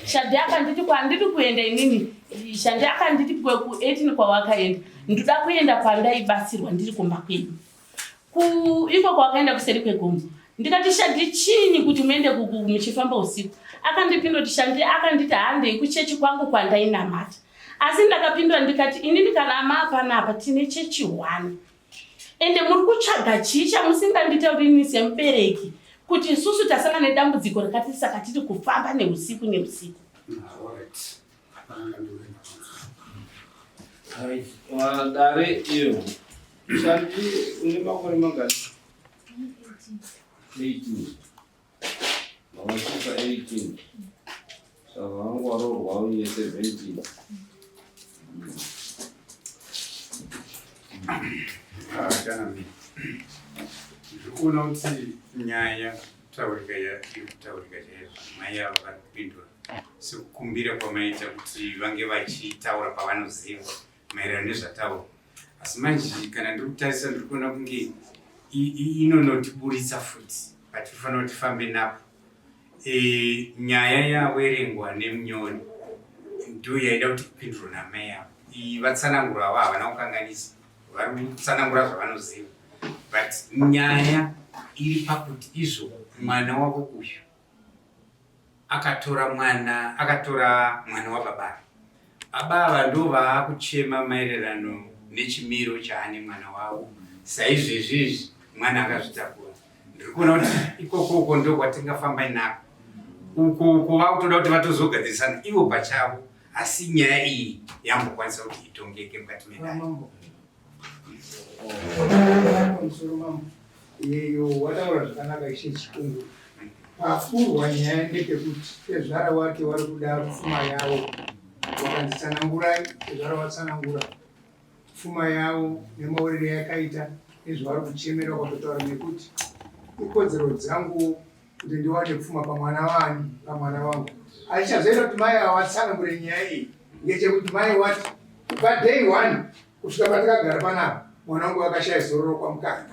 shandi akanditi kwandiri kuenda inini shandi akanditi ku18 kwawakaenda ndoda kuenda kwandaibatsirwa ndiri kumba kwedu iko kwawakaenda kuseri kwegomo ndikati shandi chiinyi kuti muende muchifamba usiku akandipindura kuti shandi akanditi handei kuchechi kwangu kwandainamata asi ndakapindura ndikati inini kana maapanapa tine chechi one ende muri kutsvaga chii chamusinganditauri ini semubereki kuti isusu tasangana nedambudziko rakati saka tiri kufamba neusiku neusiku. Dare iyo shandi une makore mangani? 18. Wakasvika 18 saka wangu waroorwa uine 17. Ndiri kuona kuti nyaya kutaurika iri kutaurika chaizvo mai ava vari kupindura sekukumbira kwamaita kuti vange vachitaura pavanoziva maererano nezvataurwa asi manje kana ndiri kutarisa ndiri kuona kunge inonotiburitsa futi patifanira kuti tifambe napo e, nyaya yawerengwa nemunyori ndiyo yaida kuti ipindurwe namai avo vatsanangura avo havana kukanganisa vari kutsanangura zvavanoziva but nyaya iri pakuti izvo mwana wavo uyu akatora mwana akatora mwana wababa baba ava ndo vaakuchema maererano nechimiro chaane mwana wavo saizvezvi izvi mwana akazvitakura ndiri kuona kuti ikoko uko ndo kwatingafamba nako uko uko vakutoda kuti vatozogadzirisana ivo pachavo asi nyaya iyi yambokwanisa kuti itongeke mukati medare Pamusoro mambo, yeyo wataura zvakanaka ishe Chikungu. Pafurwa nyaya ndepekuti tezvara wake wari kuda pfuma yavo, wakanzi tsanangurai, tezvara watsanangura pfuma yavo nemaorero yakaita nezvavari kuchemera, wakatotaura nekuti ikodzero dzangu kuti ndiwane pfuma pamwana wani pamwana wangu. Asi chazoita kuti mai ava vatsanangure nyaya iyi ngechekuti mai wati kubva day one kusvika patakagara panapa mwana wangu akashaya zororo kwamukana.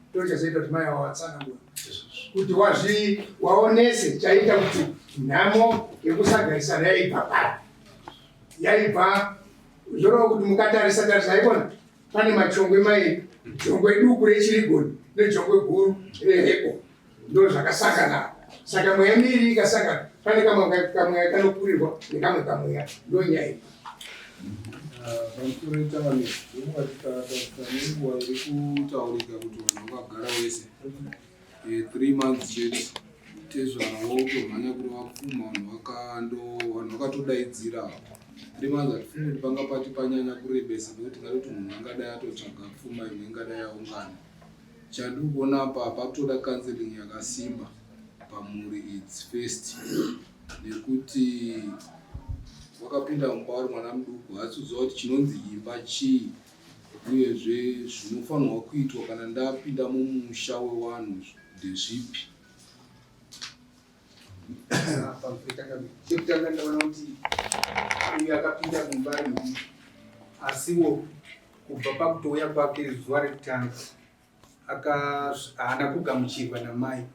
Ndochazoita kuti mai ava vatsanangure kuti wazvi waonese chaita kuti nhamo yekusagarisana yaibva papi yaibva zvoreva kuti mukatarisa tarisa haikona pane machongwe mairi jongwe duku rechirigoni nejongwe guru reheko ndo zvakasangana saka mweya miiri ikasangana pane kamwe kamweya kanokurirwa nekamwe kamweya ndo nyaya iyi Pamusoro itame ndofunga tikatarisa nenguva iri kutaurika kuti vanhu vakagara wese 3 months chete tezvara votomhanya kurova pfuma vanhu vakando vanhu vakatodaidzira 3 months hatifungi kuti panga pati panyanya kurebesa nekuti tingatoti munhu angadai atotsvaga pfuma imwe ingadai yaungana chandiri kuona apa pakutoda counseling yakasimba pamhuri idzi first nekuti wakapinda mumba uri mwana muduku haasi kuziva kuti chinonzi imba chii uyezve zvinofanirwa kuitwa kana ndapinda mumusha wewanhu ndezvipi chekutanga ndaona kuti uyu akapinda mumba ari mudiki asiwo kubva pakutouya kwake zuva rekutanga haana kugamuchirwa namai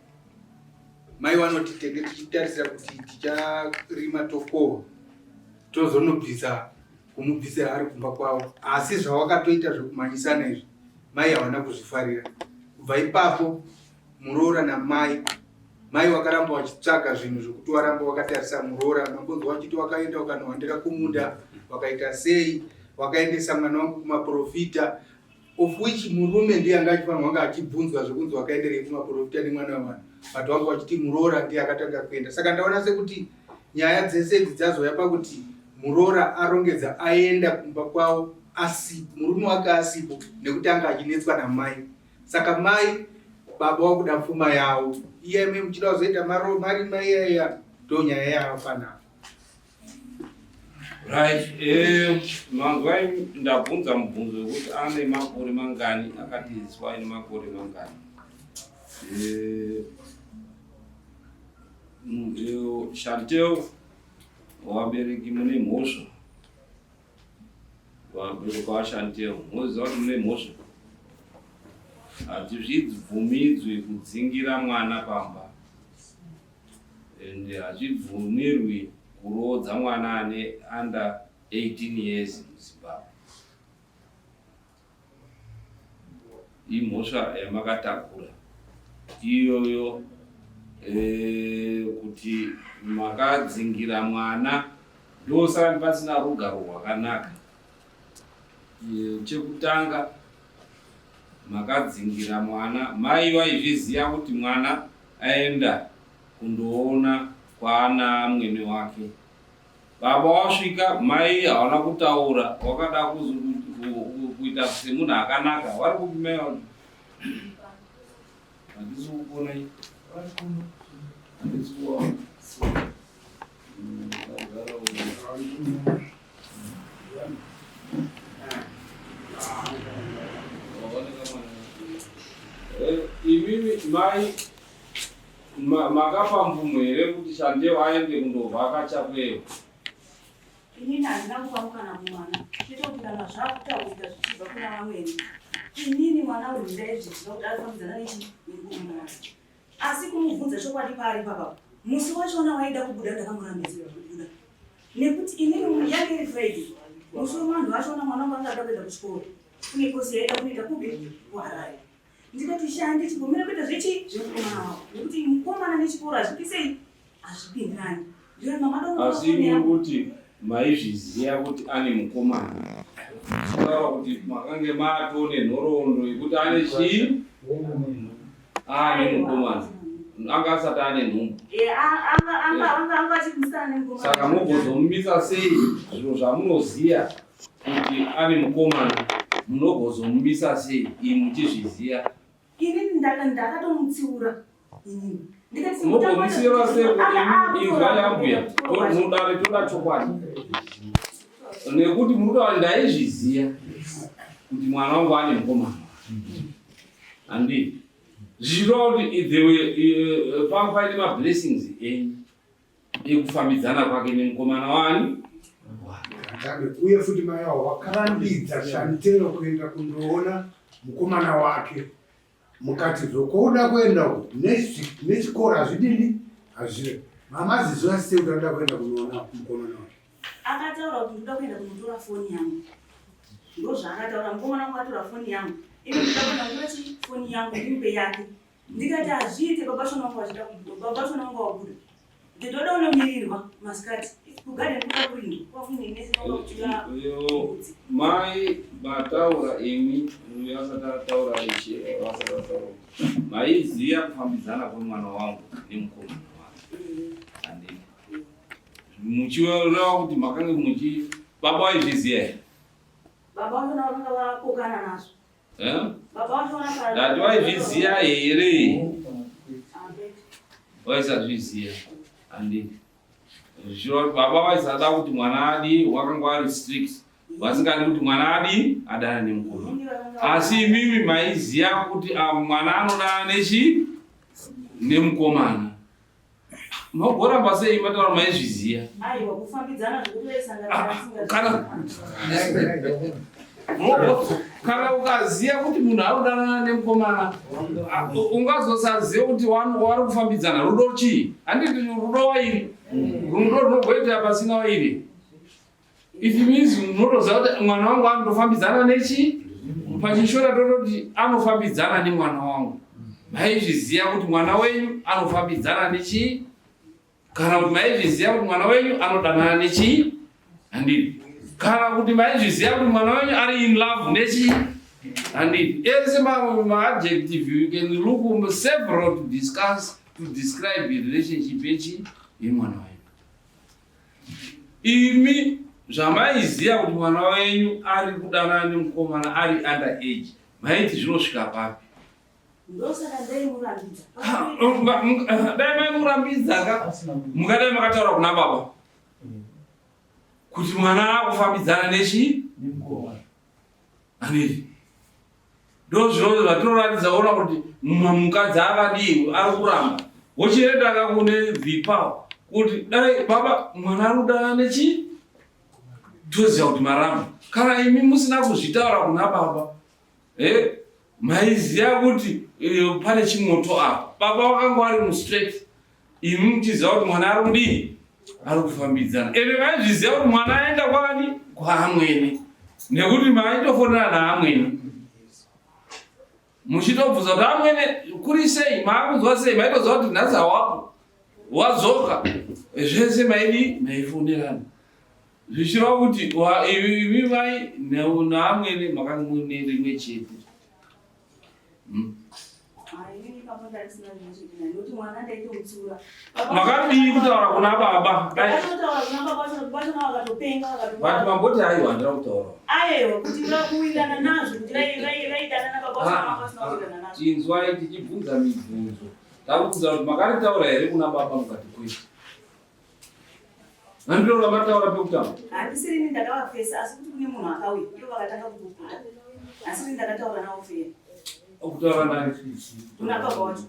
mai vanoti tenge tichitarisira kuti ticharima tokohwa tozonobvisa kumubvisira ari kumba kwavo asi zvawakatoita zvekumhanyisana izvi mai havana kuzvifarira kubva ipapo muroora namai mai wakaramba wachitsvaga zvinhu zvekuti waramba wakatarisa muroora mambonzi wachiti wakaenda ukanohandira kumunda wakaita sei wakaendesa mwana wangu kumaprofita of which murume ndiye anga achifanirwa anga achibvunzwa zvekunzi wakaenderei kumaprofita nemwana wevanhu but wanga wachiti muroora ndiye akatanga kuenda saka ndaona sekuti nyaya dzese idzi dzazouya pakuti muroora arongedza aenda kumba kwavo asi murume wake asipo nekuti anga achinetswa namai saka mai baba wakuda pfuma yavo iye imi muchida kuzoita marima iya iya ndonyaya yavo panapa Right, eh, manzwa ndabvunza mubvunzo wekuti ane makore mangani akatiziswa aine makore mangani eh, eh, Chantel vabereki mune mhosva. Pamberi kwaShantel, moziva kuti mune mhosva. Hatizvibvumidzwi kudzingira mwana pamba and hazvibvumirwi kuroodza mwana ane under 18 years muZimbabwe. Imhosva yamakatakura iyoyo e, kuti makadzingira mwana ndosaka pasina rugaro rwakanaka. E, chekutanga makadzingira mwana, mai vaizviziva kuti mwana aenda kundoona kwaana mwene wake. Baba wasvika mai hawana kutaura wakada kuita semunhu akanaka vari kupi mai vacho handisi kukuona handisi kuwaona Imimi mai Makapa mvumo here kuti Shandeo aende kundovhaka Chapeo? Inini handina kupa mukana kumwana chete kuti kana zvakutaurika zvichibva kuna vamwene inini mwana uyu ndaizviziva kuti arifambidzana nechi nemukomana wake asi kumubvunza chokwadi paari papa musi wachona waida kubuda ndakamurambidzira kubuda nekuti inini yange iri friday musi wevanhu vachona mwana wangu anga ada kuenda kuchikoro kune kosi yaida kunoita kupi kuharare Ndikati shandi chigomera kuita zvechi zvemukomana wako nekuti mukomana nechikoro hazvipisei hazvipindirani. Ndiyo mama dongo. Asi muri kuti maizviziva kuti ane mukomana zvinoreva kuti makange mato nenhoroondo yekuti ane chii ane mukomana anga asati ane nhumbu eh, saka mogozomumisa sei zviro zvamunoziva kuti ane mukomana munogozomumisa sei imi muchizviziva ini ndakatomutsiura inini mugomutsiura sei kuti inzwa yambuya mudare toda chokwadi nekuti muri kutaura ndaizviziva kuti mwana wangu ane mukomana handii zvichireva kuti eh, panga paine mablessings enyu yekufambidzana kwake nemukomana wani uye futi mai avo vakarambidza Shantero kuenda kundoona mukomana wake mukati zvokoda kuenda uku nechikoro hazvidini hazvire mamaziziva sei kuti anoda kuenda kunoona mukomana wake akataura kuti ndoda kuenda kunotora foni yangu ndozvaakataura mukomana wangu atora foni yangu ini ndoda kuenda kunotora chi foni yangu ndimupe yake ndikati hazviite baba shona wangu vachida kubuda baba shona wangu wabuda ndinoda unomirirwa masikati kugarden kuda kurindwa kwafunenesi mai mataura imi uyo asati ataura ishe asati ataura maiziva kufambidzana kwemwana wangu nemukomana wake handii muchireva kuti makange muchi baba vaizviziva here baba vachona vakanga vakokana nazvo Eh? Ndati waizviziva here? Waisazviziva. Handiti. Zviro baba vaisada kuti mwana adi wakanga wari strict. Vasingadi kuti mwana adi adana nemukoma. Asi imimi maiziva kuti ah, mwana anodana nechi nemukomana. Magoramba sei mataura maizviziva? Aiwa kufambidzana zvekuti vaisangana ah, kana kana ukaziva kuti munhu anodanana nemukomana ah, ungazosaziva kuti wari kufambidzana rudo chii handiti rudo wairi rudo runogoitira pasina wairi It means unotoziva kuti mwana wangu anotofambidzana nechi pachishora tototi anofambidzana nemwana wangu. Maizviziva kuti mwana wenyu anofambidzana nechi kana kuti maizviziva kuti mwana wenyu anodanana nechi handidi kana kuti maizviziva kuti mwana wenyu ari in love nechi handidi ese maadjective you can look several to discuss to describe relationship yechi yemwana wenyu Imi zvamaiziva kuti mwana wenyu ari kudanana nemukomana ari under age maiti zvinosvika papi? Ndosaka ndaimurambidza. Dai maimurambidza ka mukadai makataura kuna baba kuti mwana akufambidzana nechi anei ndozvino zvatinoratidza ona kuti mukadzi akadii ari kuramba wochienda ka kune vipawa kuti dai baba mwana ari kudana nechi Toziva kuti maramba. Kana imi musina kuzvitaura kuna baba, eh, maiziva kuti eh, pane chimoto apa. Baba wakanga wari mustraight, imi muchiziva kuti mwana ari kudii, ari kufambidzana. Ende maizviziva kuti mwana aenda kwani? Kwaamwene, nekuti maitofonera naamwene muchitobvunza kuti amwene kuri sei, maakunzwa sei, maitoziva kuti nhasi hawapo, wadzoka. Zvese maidii, maifonerana, zvichireva kuti imi mai naamwene makanga mune rimwe chete. Makadii kutaura kuna baba? But mamboti aiwa, handina kutaura. Aiwa, kuti kuwirirana nazvo, kuti vaidanana baba vasina kuwirirana nazvo. Inzwai, tichibvunza mibvunzo, takubvunza kuti makaritaura here kuna baba, mukati kwete. Handiro ramataura pekutanga. Handisiri ini ndakavafesa, asi kuti kune munhu akauya, ivo vakatanga kupupura. Asi ini ndakataura navo feya. Kutaura nani? Kuna baba wacho.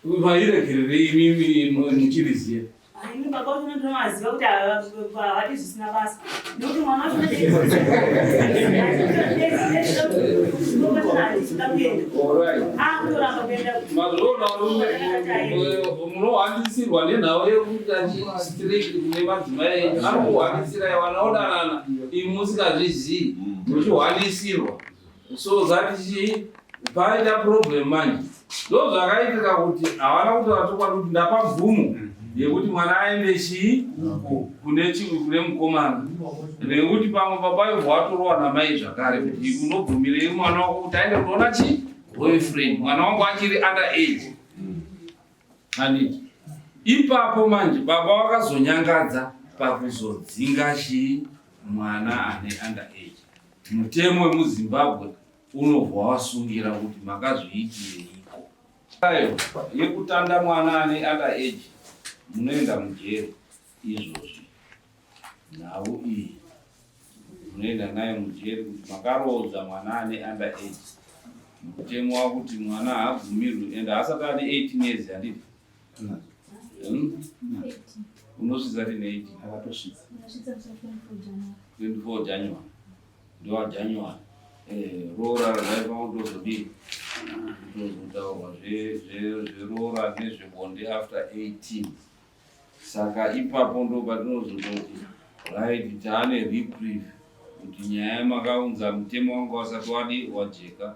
Vairegererei imimi muchiriziva? Ini baba wacho ndinovaziva kuti havadi zvisina basa. Nekuti mwana wacho akutoramba kuenda. Mazviona varume, munohwandisirwa nenhau yekuita chistraight kune madzimai enyu. Ari kuhwandisirai vanaodanana, imi musingazvizii, muchihwandisirwa. So that chii paita problem manje. Ndo zvakaitika kuti havana kutaura chokwadi kuti ndapa mvumo yekuti mwana aende chii kune kune mukomana, nekuti pamwe baba ivho watorowa namai zvakare kuti unobvumirei mwana wako kuti aende kunoona chii boyfriend, mwana wangu achiri under age. Handiti ipapo manje baba wakazonyangadza pakuzodzinga chii mwana ane under age. Mutemo wemuZimbabwe unobva wasungira kuti makazviitireiko. Ayo yekutanda mwana ane under age, munoenda mujeri izvozvi. Nhau iyi munoenda nayo mujeri kuti makaroodza mwana ane under age. Mutemo wakuti mwana haabvumirwi and haasati ane 18 years, handiti? Unosvitsa rine 18? Akatosvitsa. 24 January, ndowa January. Roora raiva kutozodii, kutozotaurwa zveroora nezvebonde after 18. Saka ipapo ndo patinozototi right, taane reprieve kuti nyaya makaunza mutemo wanga wasati wadi wajeka,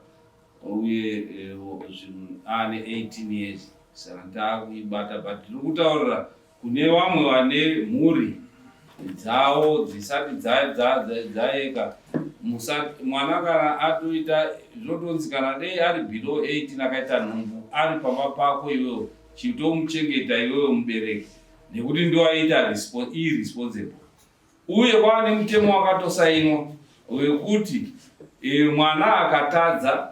uye zvinhu aane 18 years, saka taakuibata. But tiri kutaurira kune vamwe vane mhuri dzavo dzisati dzaeka, mwana kana atoita, zvotonzi kana dei ari below 18 akaita nhumbu ari pamba pako iwewe, chitomuchengeta iwewe mubereki, nekuti ndoaita irresponsible. Uye kwava nemutemo wakatosainwa wekuti mwana akatadza,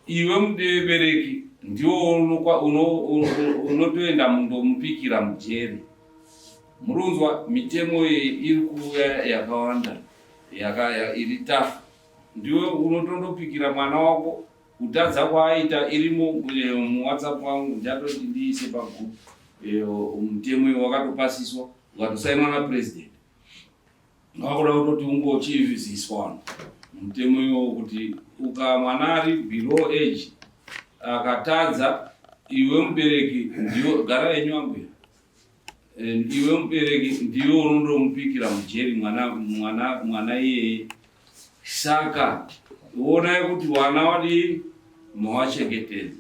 iwe mubereki ndiwo unotoenda mundomupikira mujeri. Murunzwa, mitemo iyi iri kuuya yakawanda iri tafu. Ndiwe unotondopikira mwana wako kutadza kwaaita. Irimo muWhatsApp wangu, ndichatoti ndiise pagroup. Mutemo iwo wakatopasiswa, ukatosainwa napresident. Wakuda kutoti ungochiviziswa vanhu mutemo iwowo kuti uka mwana ari below age akatadza, iwe mubereki ndiwe gara yenyu ambuya. Iwe mubereki ndiwe unondomupikira mujeri mwana iyeye. Saka onai kuti wana wadii, mawachengetedza.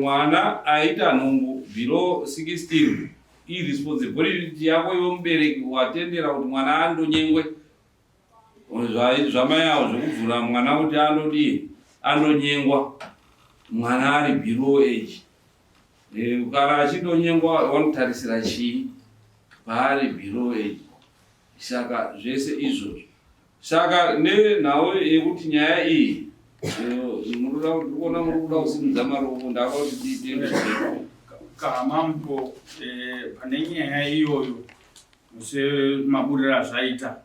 Mwana aita nhumbu below 16, irresponsibility yako iwe mubereki watendera kuti mwana andonyengwe. Zvamai avo zvekubvura mwana kuti andodii, andonyengwa mwana ari below age. Kana achindonyengwa, wanotarisira chii paari below age? Saka zvese izvozvo, saka nenhau yekuti nyaya iyi ndikuona muri kuda kusimudza maruoko, ndaka kuti tiite. Kamambo, pane nyaya iyoyo, semaburiro azvaita,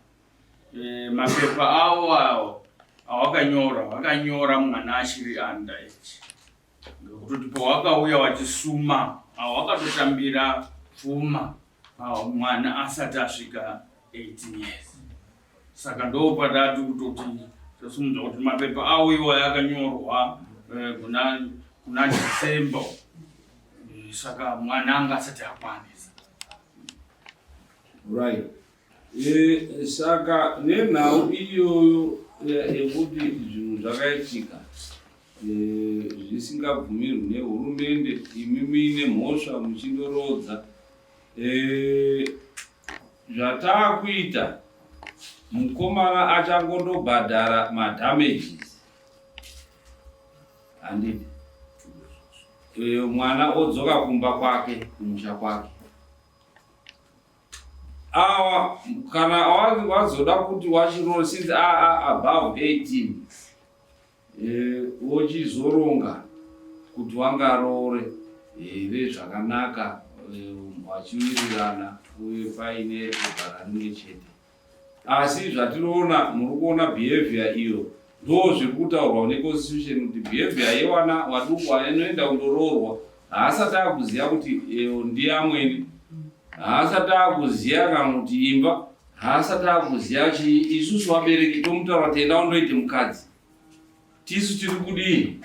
mapepa avo awo awakanyora, vakanyora mwana achiri under age, ngekutoti pawakauya wachisuma awakatotambira pfuma mwana asati asvika. 18 years saka ndopatati kutoti tosimudza kuti mapepa awo iwayo akanyorwa eh, kuna kuna December eh, saka mwana anga asati akwanisa. Right. E, saka nenhau iyoyo yekuti zvinhu zvakaitika e, zvisingabvumirwi nehurumende imi muine mhosva muchindorodza e, Zvataakuita mukomana achangondobhadhara madamages handiti e, mwana odzoka kumba kwake kumusha kwake awa kana wazoda kuti wachirora since aa above 18 Eh, wochizoronga kuti wangaroore here zvakanaka eh, vachiwirirana uye paine kugara rimwe chete asi zvatinoona muri kuona behavior iyo ndo zviri kutaurwa neconstitution kuti behavior yewana waduku anoenda kundoroorwa haasati akuziva kuti eh, ndiyamwene haasati akuziva kana kuti imba haasati akuziva chii isusu vabereki tomutaura kuti enda undoite mukadzi tisu tiri kudii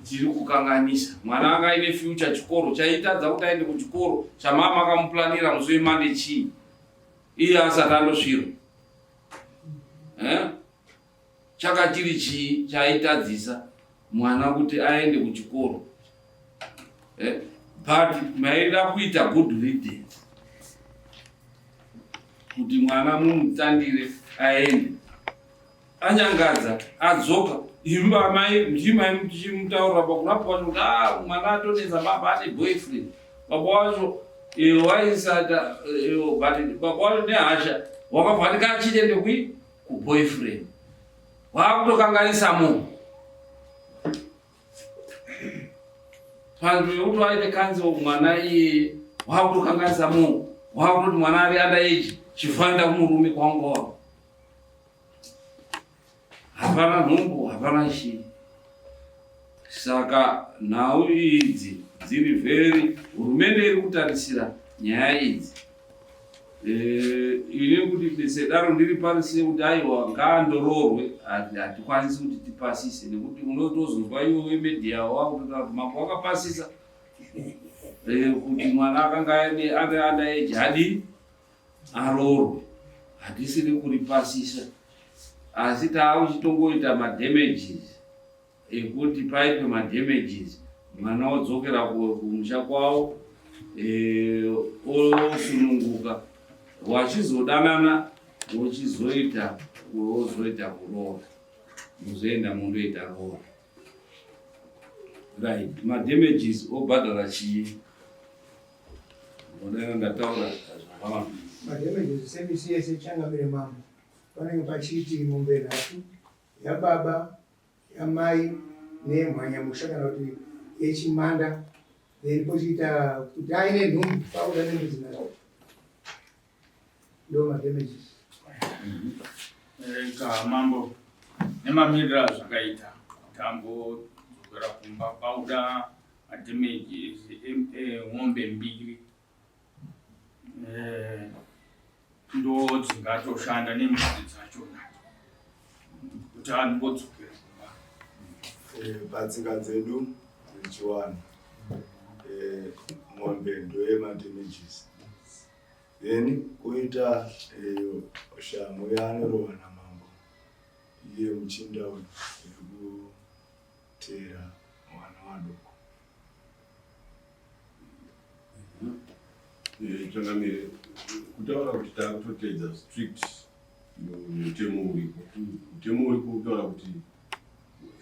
tiri kukanganisa mwana anga aine future chikoro chaitadza kuti aende kuchikoro chamama akamuplanira musi wemande chii iye asati andosvirwa eh? Chaka chiri chii chaitadzisa mwana kuti aende kuchikoro eh? But maida kuita good riddance kuti mwana mumutandire aende anyangadza adzoka imi amai ndimai muchimutaurira pakurapa wacho kuti ah, mwana atonetsa baba ane boyfriend baba wacho waisata but baba wacho nehasha wakavhanika achite ndekui kuboyfriend wakutokanganisa munhu panzvimbo yekuti waite counsel mwana iyeye wakutokanganisa munhu wakutoti mwana ari under age chifanira kumurume kwangu wavo hapana nhumbu hapana chii Saka nhau idzi dziri very hurumende iri kutarisira nyaya idzi eh, ini kuti sedaro ndiri parise kuti aiwa ngaandoroorwe hatikwanisi kuti tipasise nekuti unotozonzwa iwe wemedia wakutotaura kuti mambo wakapasisa eh, kuti mwana akanga aine ari under age hadii aroorwe hatisiri kuripasisa asi taakuchitongoita madamages ekuti paitwe madamages mwana odzokera kumusha kwavo eh, osununguka wachizodanana wochizoita wozoita kuroora muzoenda mundoita roora right madamages obhadhara chii odana ndataura zvakawanda madamages semisi yese changamire mambo panenge pachiti mombe nhatu yababa yamai neyemhanyamusha kana kuti yechimanda then pochiita kuti aine nhumbu pakuda nembudzi nhatu ndo madamages Ka mambo nemamiriro azvakaita kuti ambodzokera kumba pauda madamages emombe mbiri eh, ndo dzingatoshanda nembudzi dzachona kuti angodzokera kumba eh, patsika dzedu dzechiwanhu eh, mombe ndoyemadamages then koita shamhu yaanorohwa namambo iye muchinda uyu yekuteera vana vadoko Eh, changamire kutaura kuti takutoteedza strict mutemo uripo mutemo uripo kutaura kuti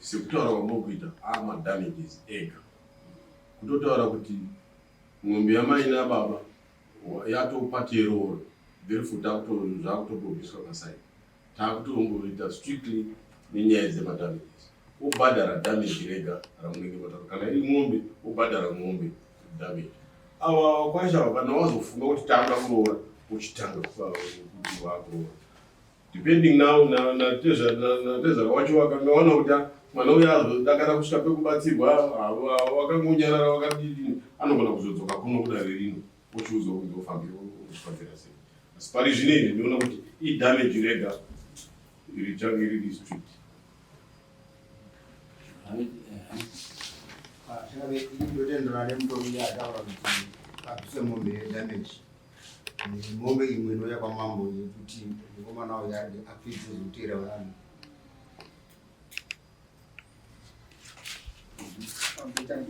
sekutaura kwamuri kuita amadamages ega kutotaura kuti mombe yamai nababa yatopati yeroora therefore zvakutobobiswa pasaidi Takutoongoita strictly nenyaya dzemadamages. Wobhadhara damage rega ramunenge mataura. Kana iri mombe wobhadhara mombe damage. Ava vakwasha ava kana wazofunga kuti takuda kuroora wochitanga kuti wakuroora. Depending now natezvara wacho wakanga waona kuti ah, mwana uya azodakara kusvika pekubatsirwa wakangonyarara wakadini anogona kuzodzoka kuno kudare rino wochiudzwa kunzi ofambira sei. Asi pari zvino izvi ndinoona kuti idamage rega richange riri strict. Ndotenderana nemutongi ataura kuti abvise mombe yedamage mombe imwe inouya kwamambo yekuti mukomana uyu apfidze zvekuteera vanhu.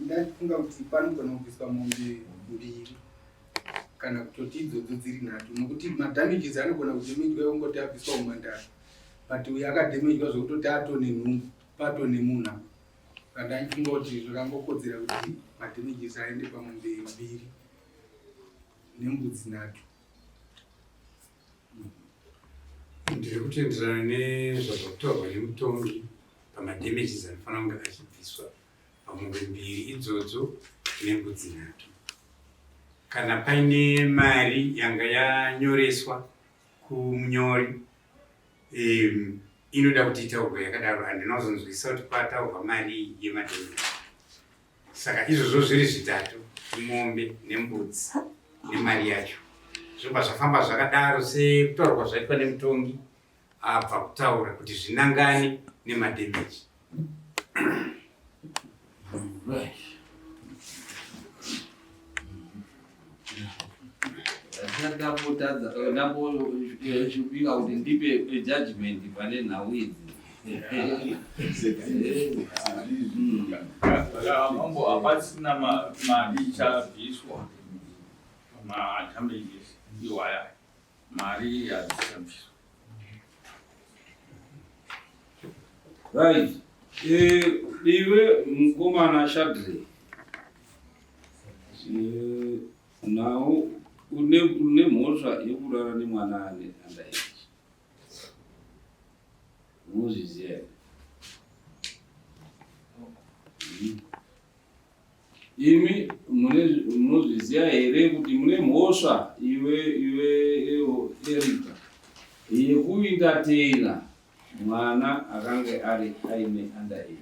Ndafunga kuti panogona kubviswa mombe mbiri kana kutoti idzodzo dziri nhatu nokuti madamages anogona kudemejwa ongoti abviswa umhandara but uyo akademejwa zvekutoti atone nhumbu patone munhu apa saka ndaifunga kuti zvakangokodzera kuti madamages aende pamombe mbiri nembudzi nhatu. Ndiri kutenderana nezvabva kutaurwa nemutongi pamadamages anofanira kunge achibviswa pamombe mbiri idzodzo nembudzi nhatu. Kana paine mari yanga yanyoreswa kumunyori um, inoda kuti itaurwe yakadaro handina kuzonzwisisa kuti kwataurwa mari yemadamages. Saka izvozvo zviri zvitatu, mombe nembudzi nemari yacho zvobva zvafamba zvakadaro sekutaurwa zvaitwa nemutongi abva kutaura kuti zvinangane nemademeji. Ndambotadza ndamboshupika kuti ndipe judgment pane nhau idzi. Mambo hapasina mari ichabviswa madamages iwaya mari hadzichabviswa. Right. Eh, iwe mukomana Shadre. Eh, nhau une une mhosva yekurara nemwana ane under age. Unozviziva here? Imi munozviziva here kuti mune mhosva iwe iwe Erika yekuindateina mwana akange ari aine under age?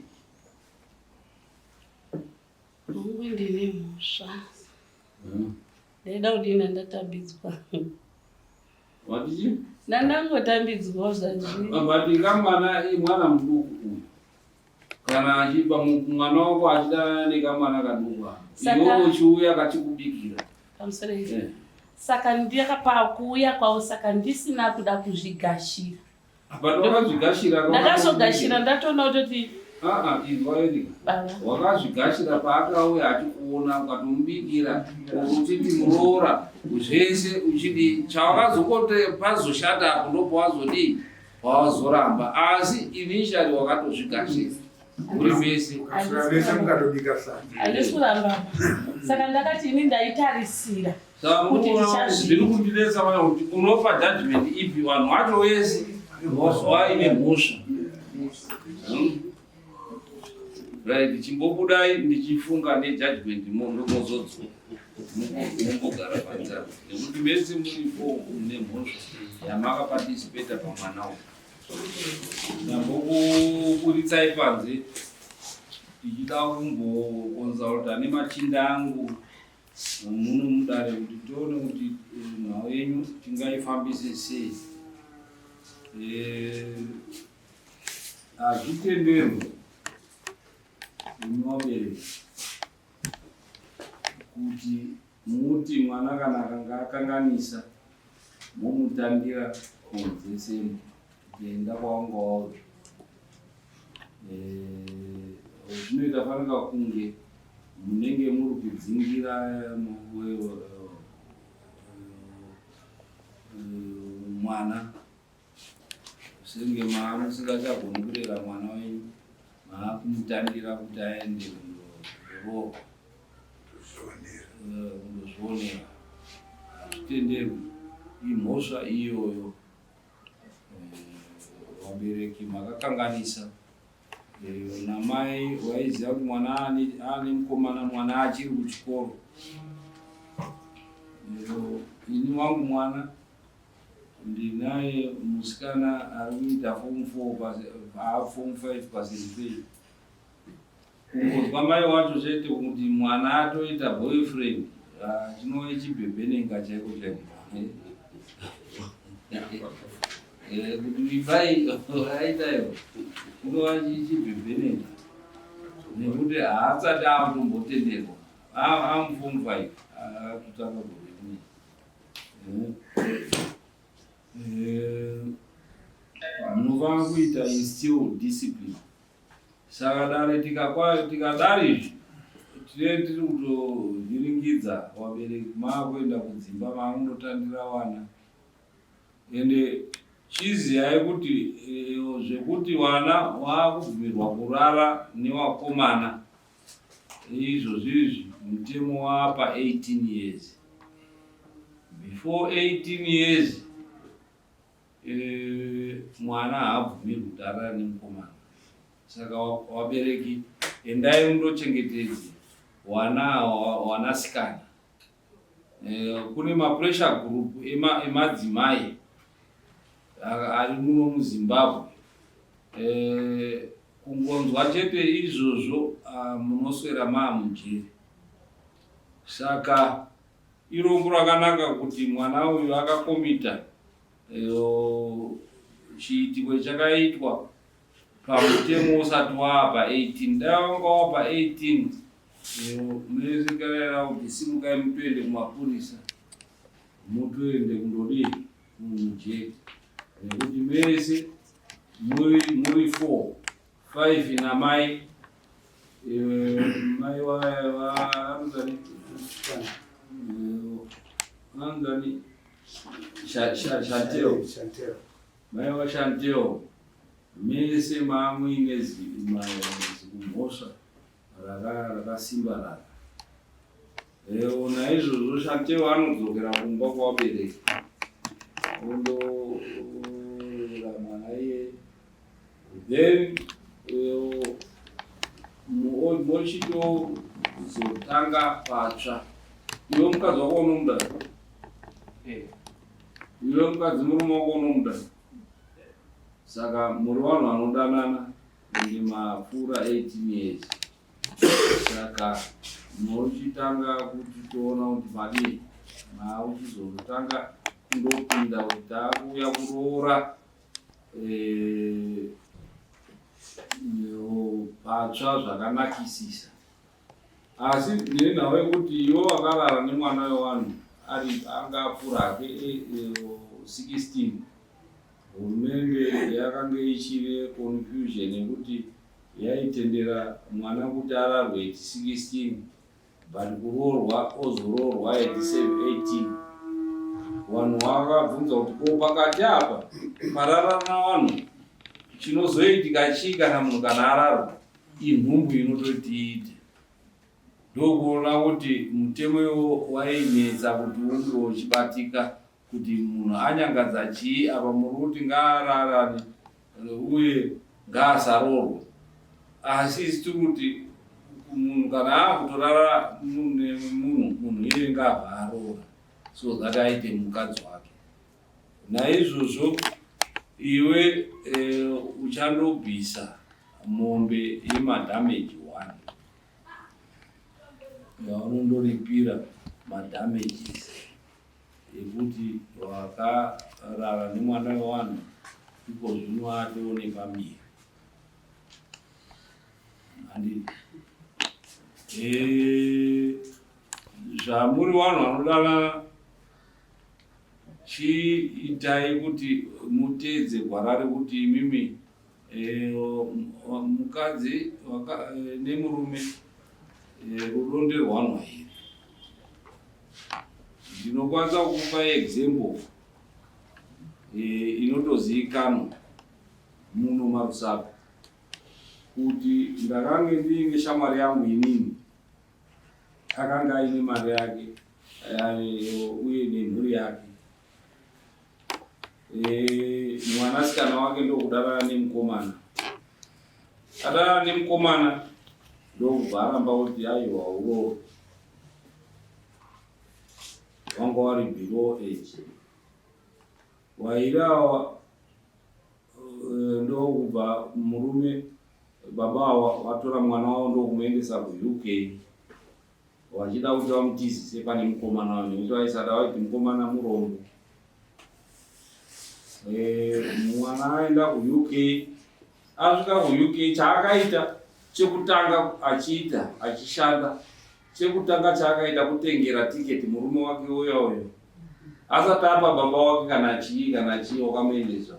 Hongu ndine mhosva. Ndaida kudii ndandatambidzwa. Watichi? Ndandangotambidzwawo zvazviri. But kamwana mwana muduku uyu. Kana achipa mwana wako achidanana nekamwana kaduku aka. Iwe uchiuya kachikubikira. Pamusoro yeah. Saka ndakapa kuuya kwavo saka ndisina kuda kuzvigashira. But wakazvigashira ndakazogashira ndatoona kutoti aa inzwa Erika wakazvigashira paakauya achikuona ukatomubikira uchiti muroora zvese uchidii chawakazokote pazoshata apo ndopawazodii pawazoramba asi initially wakatozvigashira muri mese mese mukatobika sadza handisi kuramba saka ndakati ini ndaitarisira zviri kundinetsa vaya kuti unopa judgment ipi vanhu vacho wese waine mhosva hmm? right chimbobudai ndichifunga nejudgment mozodzoka mumbogara panze nekuti mese muripo mune mhosva yamakaparticipata pamwana uyu ndambokuburitsai panze ndichida kumbokonsulta nemachinda angu muno mudare kuti tione kuti eh, nhau yenyu tingaifambise sei. Eh, hazvitenderwi imi vabereki kuti muti mwana kana akanga akanganisa momutandira kunze semo kuti enda kwawanga wauri. Eh, zvinoita fanika kunge munenge muri kudzingira mwana senge musingachagoni kurera mwana wenyu maakumutandira kuti aende kundoroorwa kundozvionera hazvitenderwi imhosva iyoyo Vabereki makakanganisa namai waiziva kuti mwana ane mukomana mwana achiri kuchikoro ini wangu mwana ndinaye musikana ari kuita form 4 form 5 pasentei Kungonzwa mai wacho chete kuti mwana atoita boyfriend ah, chinove chibhebhenenga chaiko chaiko. Eh. Eh, kuti vimbai aitayo unova chibhebheneni nekuti haasati akutombotenderwa amufomu five akutanga gore rinei. Eh, munofanira kuita instill discipline. Saka dare tikadari izvi tinenge tiri kutovhiringidza vabereki maakuenda kudzimba maakundotandira vana. Ende chiziyai kuti eh, zvekuti vana vaakubvumirwa kurara nevakomana izvozvi izvi mutemo waapa 18 years. Before 18 years Eh, mwana haabvumirwi kuti arare nemukomana saka wabereki endai mundochengetedze wana wanasikana eh, kune mapressure group emadzimai ari muno muzimbabwe eh, kungonzwa chete izvozvo ah, munoswera maamujeri saka Irombo rakanaka kuti mwana uyu akakomita chiitiko chakaitwa pamutemo usati waapa 18. Dai wanga wapa 18 munozikanira kuti simukai mutoende kumapurisa mutoende kundodii kumujeri nekuti mese muri muri 4 5 namai mai vanozani vanozani Shanteo mai vaShanteo mese mamuine zikumhosva rakasimba raka naizvozvo Shanteo anodzokera kumba kwavabereki ondorera mwana iye Then mochitozotanga patsva. Iwe mukadzi wako unomuda? Eh. Iwe mukadzi murume wako unomuda? Saka muri vanhu vanodanana ende mapfuura 18 years. Saka mochitanga kuti toona kuti madii mauchizotanga kundopinda kuti takuuya kuroora Eh, patsva zvakanakisisa asi nenhau yekuti iwe wakarara nemwana wevanhu ari anga apfuura hake 16 eh, hurumende yakange ichine confusion yekuti yaitendera mwana kuti ararwe at 16 but kuroorwa ozoroorwa at 18 vanhu vakabvunza kuti ko pakati apa pararana vanhu chinozoitika chii kana munhu kana ararwa inhumbu inototi iite ndokuona kuti mutemo iwo wainetsa kuti unge uchibatika kuti munhu anyangadza chii apa muri kuti ngaararane uye ngaasaroorwe asi isi tiri kuti munhu kana akutorara nemunhu munhu iye ngaabva aroora so that aite mukadzi wake naizvozvo iwe e, uchandobvisa mombe yemadamage one yaunondoripira madamages yekuti wakarara nemwana wevanhu iko zvino atoo nepamiri handiti eh, zvamuri vanhu vanodanana chiitai kuti muteedze gwara rekuti imimi eh, mukadzi eh, nemurume rudo nderwanwa here Ndinokwanisa kukupa example eh, inotozivikanwa muno maRusape kuti ndakange ndiine shamwari yangu inini akanga aine mari yake eh, uye nemhuri yake eh, mwanasikana wake ndokudanana nemukomana adanana nemukomana ndokubva aramba kuti aiwa uroorwe wanga wari below age wairawa eh, ndokubva murume baba awa watora mwana wavo ndokumuendesa kuUK vachida kuti vamutizise pane mukomana wavo nekuti vaisada vaiti mukomana murombo. Eh, mwana aenda kuUK, asvika kuUK chaakaita chekutanga achiita achishanda chekutanga chaakaita kutengera tiketi murume wake uya uyo asati apa baba wake kana chii kana chii wakamuendesa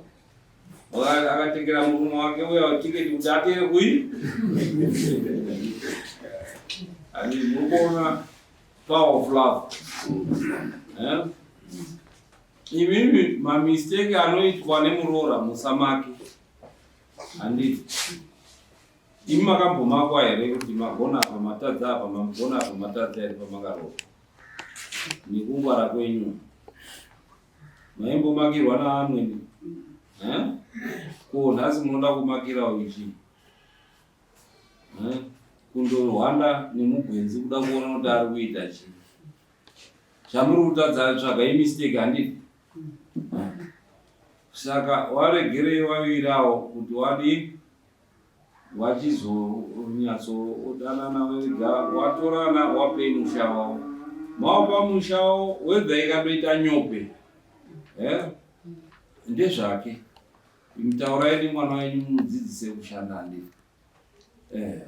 akatengera murume wake uya tiketi kuti atenge kui ani muri kuona power of love eh? Imimi mamistake anoitwa nemuroora musamake handiti imi makambomakwa here kuti magona apa matadza apa magona apa matadza here pamakaroora nekungwara kwenyu maimbomakirwa naamwene eh? ko nhasi munoda kumakira uyu chii eh? kundorwanda nemugwenzi kuda kuona kuti ari kuita chii Chamuri kutadza tsvagai mistake handiti? Saka waregerei wavirawo kuti wadii wachizonyatsodanana wega watorana wapei musha wavo mawapa musha wavo whether ikandoita nyope eh? ndezvake taurai nemwana wenyu mudzidzise kushanda handiti eh.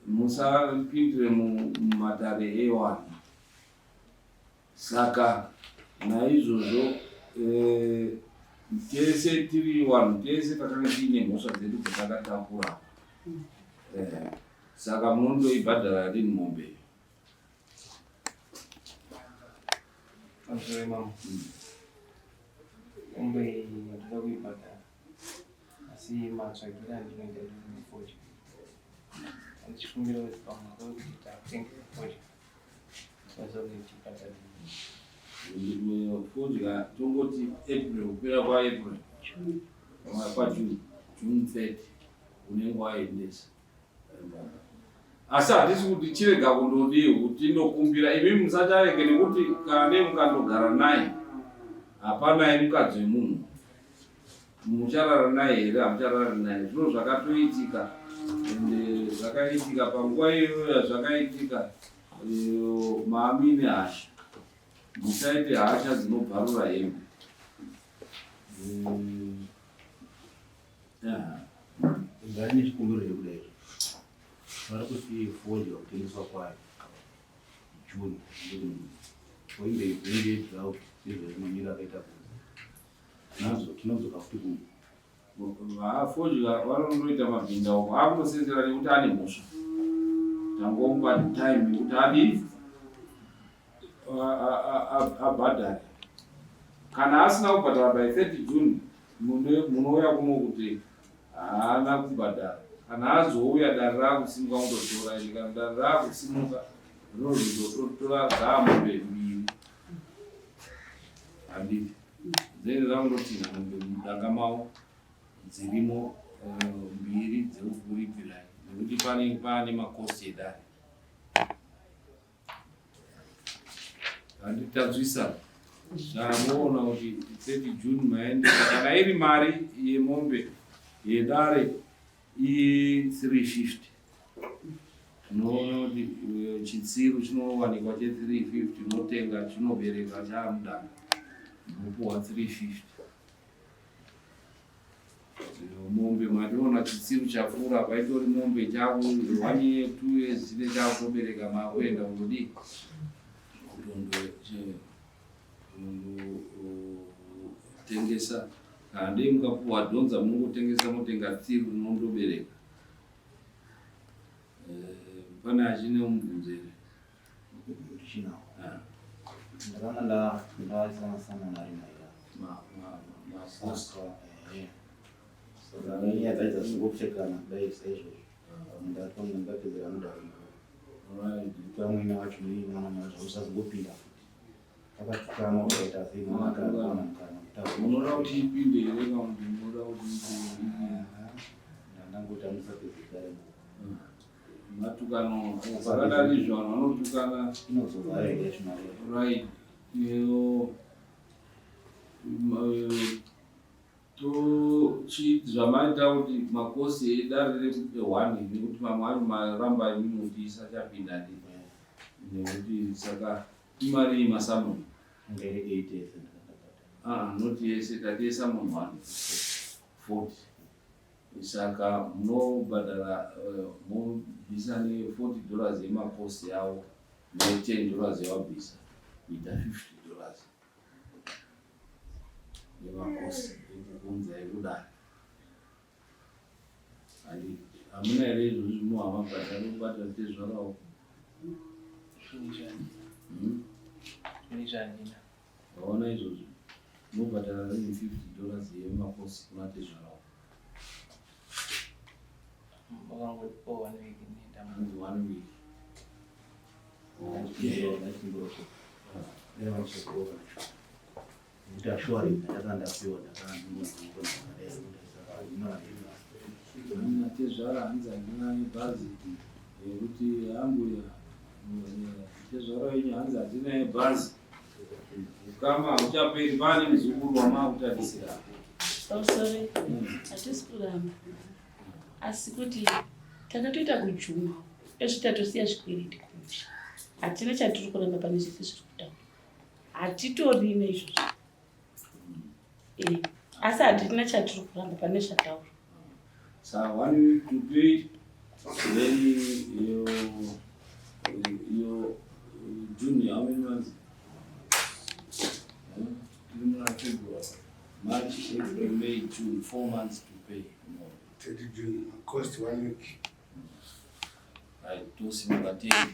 Musapindire mumatare ewanhu. Saka naizvozvo eh, tese tiri wanhu tese takanga tiine mhosva dzedu dzatakatakura eh, saka munondoibhadhara rini mombe iyo? Pamusoro mama. Mombe iyi ndoda kuibhadhara. Asi matsvagiro andinoita ndinofodya. Andichifungira kuti pamwe kuti takutengesa fodya. Vazokuti Fodya tongoti April kupera kwaApril kwaJune June 30 unenge waendesa. Asi hatisi kuti chirega kundodii kuti tinokumbira imi musacharege nekuti kana dei mukandogara naye hapana mukadzi wemunhu Mucharara naye here hamucharari naye zvino zvakatoitika ende zvakaitika panguva iyoyo yazvakaitika eh, maamine hasha musaite hasha dzinobvarura hembe eh, Ngari nechikumbiro chekudai vari kuti fodya kutengeswa kwayo June oimbe ibvunge drought sezvaimamira akaita kunze Tinodzoka futi kuno. Vafodya vanondoita mabhindauko akutosenzera nekuti ane mhosva. Tangomupa time yekuti adii abhadhare. Kana asina kubhadhara by 30 June munouya kuno kuti haana kubhadhara. Kana azouya dare rakusimuka mutotora iri kana dare rakusimuka rinozototora dzaamombe mbiri. Handiti. Dzenyu dzangundotinha mombe mudanga mavo dzirimo eh, mbiri dzekukuripirai nekuti pane pane makosti edare handitadzwisa zvamuona kuti 30 June maendesa kana iri mari yemombe yedare i 350 Unoona kuti eh, chitsiru chinowanikwa che 350 unotenga chinobereka chaamudanga unopuwa 350 mombe mationa chitsiru chakura paitori mombe chaku one year two years chine chakutobereka makuenda kundodii kundotengesa kana ndei mukapuwa dhonza munongotengesa motenga tsiru rinondobereka Eh, pane achine mubvunzo here? Ndichinawo. Ah. Ndakanga nda ndaisana sana nari maira. Ma ma ma Eh. Saka nyaya dzacho dzasingopfekana kudai saizvozvo. Ndatoona ndapedzera anodaro. Right. Pamwe wacho nei mwana wacho usazongopinda futi. Takatukana ukaita sei mwana akawana mukana. Unoda kuti ipinde here kana kuti unoda kuti ipinde? Ndangoti amusapedzekare. Matukano pakadari izvo vanhu vanotukana. Inozova here chimari. Right. Iyo Tochi zvamaita kuti makosi edare rehwani nekuti mamwe acho maramba imi muti isachapinda ndi nekuti saka imari masamuni Ngere 80 ndakabhadhara. Ah, not yese tatiisa munhu one 40 saka munobhadhara eh, mobvisa ne 40 dollars yemakosi yavo ne 10 dollars yavabvisa kuita 50 dollars yemakosi ekukunza ekudare Hamuna here izvozvi muhamabhadhari kubata tezvarawo? Zvandina. Vaona izvozvi mobhadhara rini 50 dollars yemakosi kuna tezvarawo? Vakangotipa one week nenda. Hanzi one week. Nekuti assurance ndakanga ndapiwa ndakanga Tezvara hanzi handina nebhazi yekuti ambuya tezvara wenyu hanzi handina nebhazi ukama hauchaperi pane muzukuru wamaakutarisira. Pamusoro hatisi kuramba asi kuti takatoita kujuma ezvi tatosiya zvikwereti kumusha hatina chatiri kuramba pane zvese zviri kutaura hatitorina izvozvo eh, asi hatina chatiri kuramba pane zvataura So one week to pay, then your June, how many months? February, March, April, May, June, 4 months to pay. 30 June, cost one week. Right, tosimuka tenge.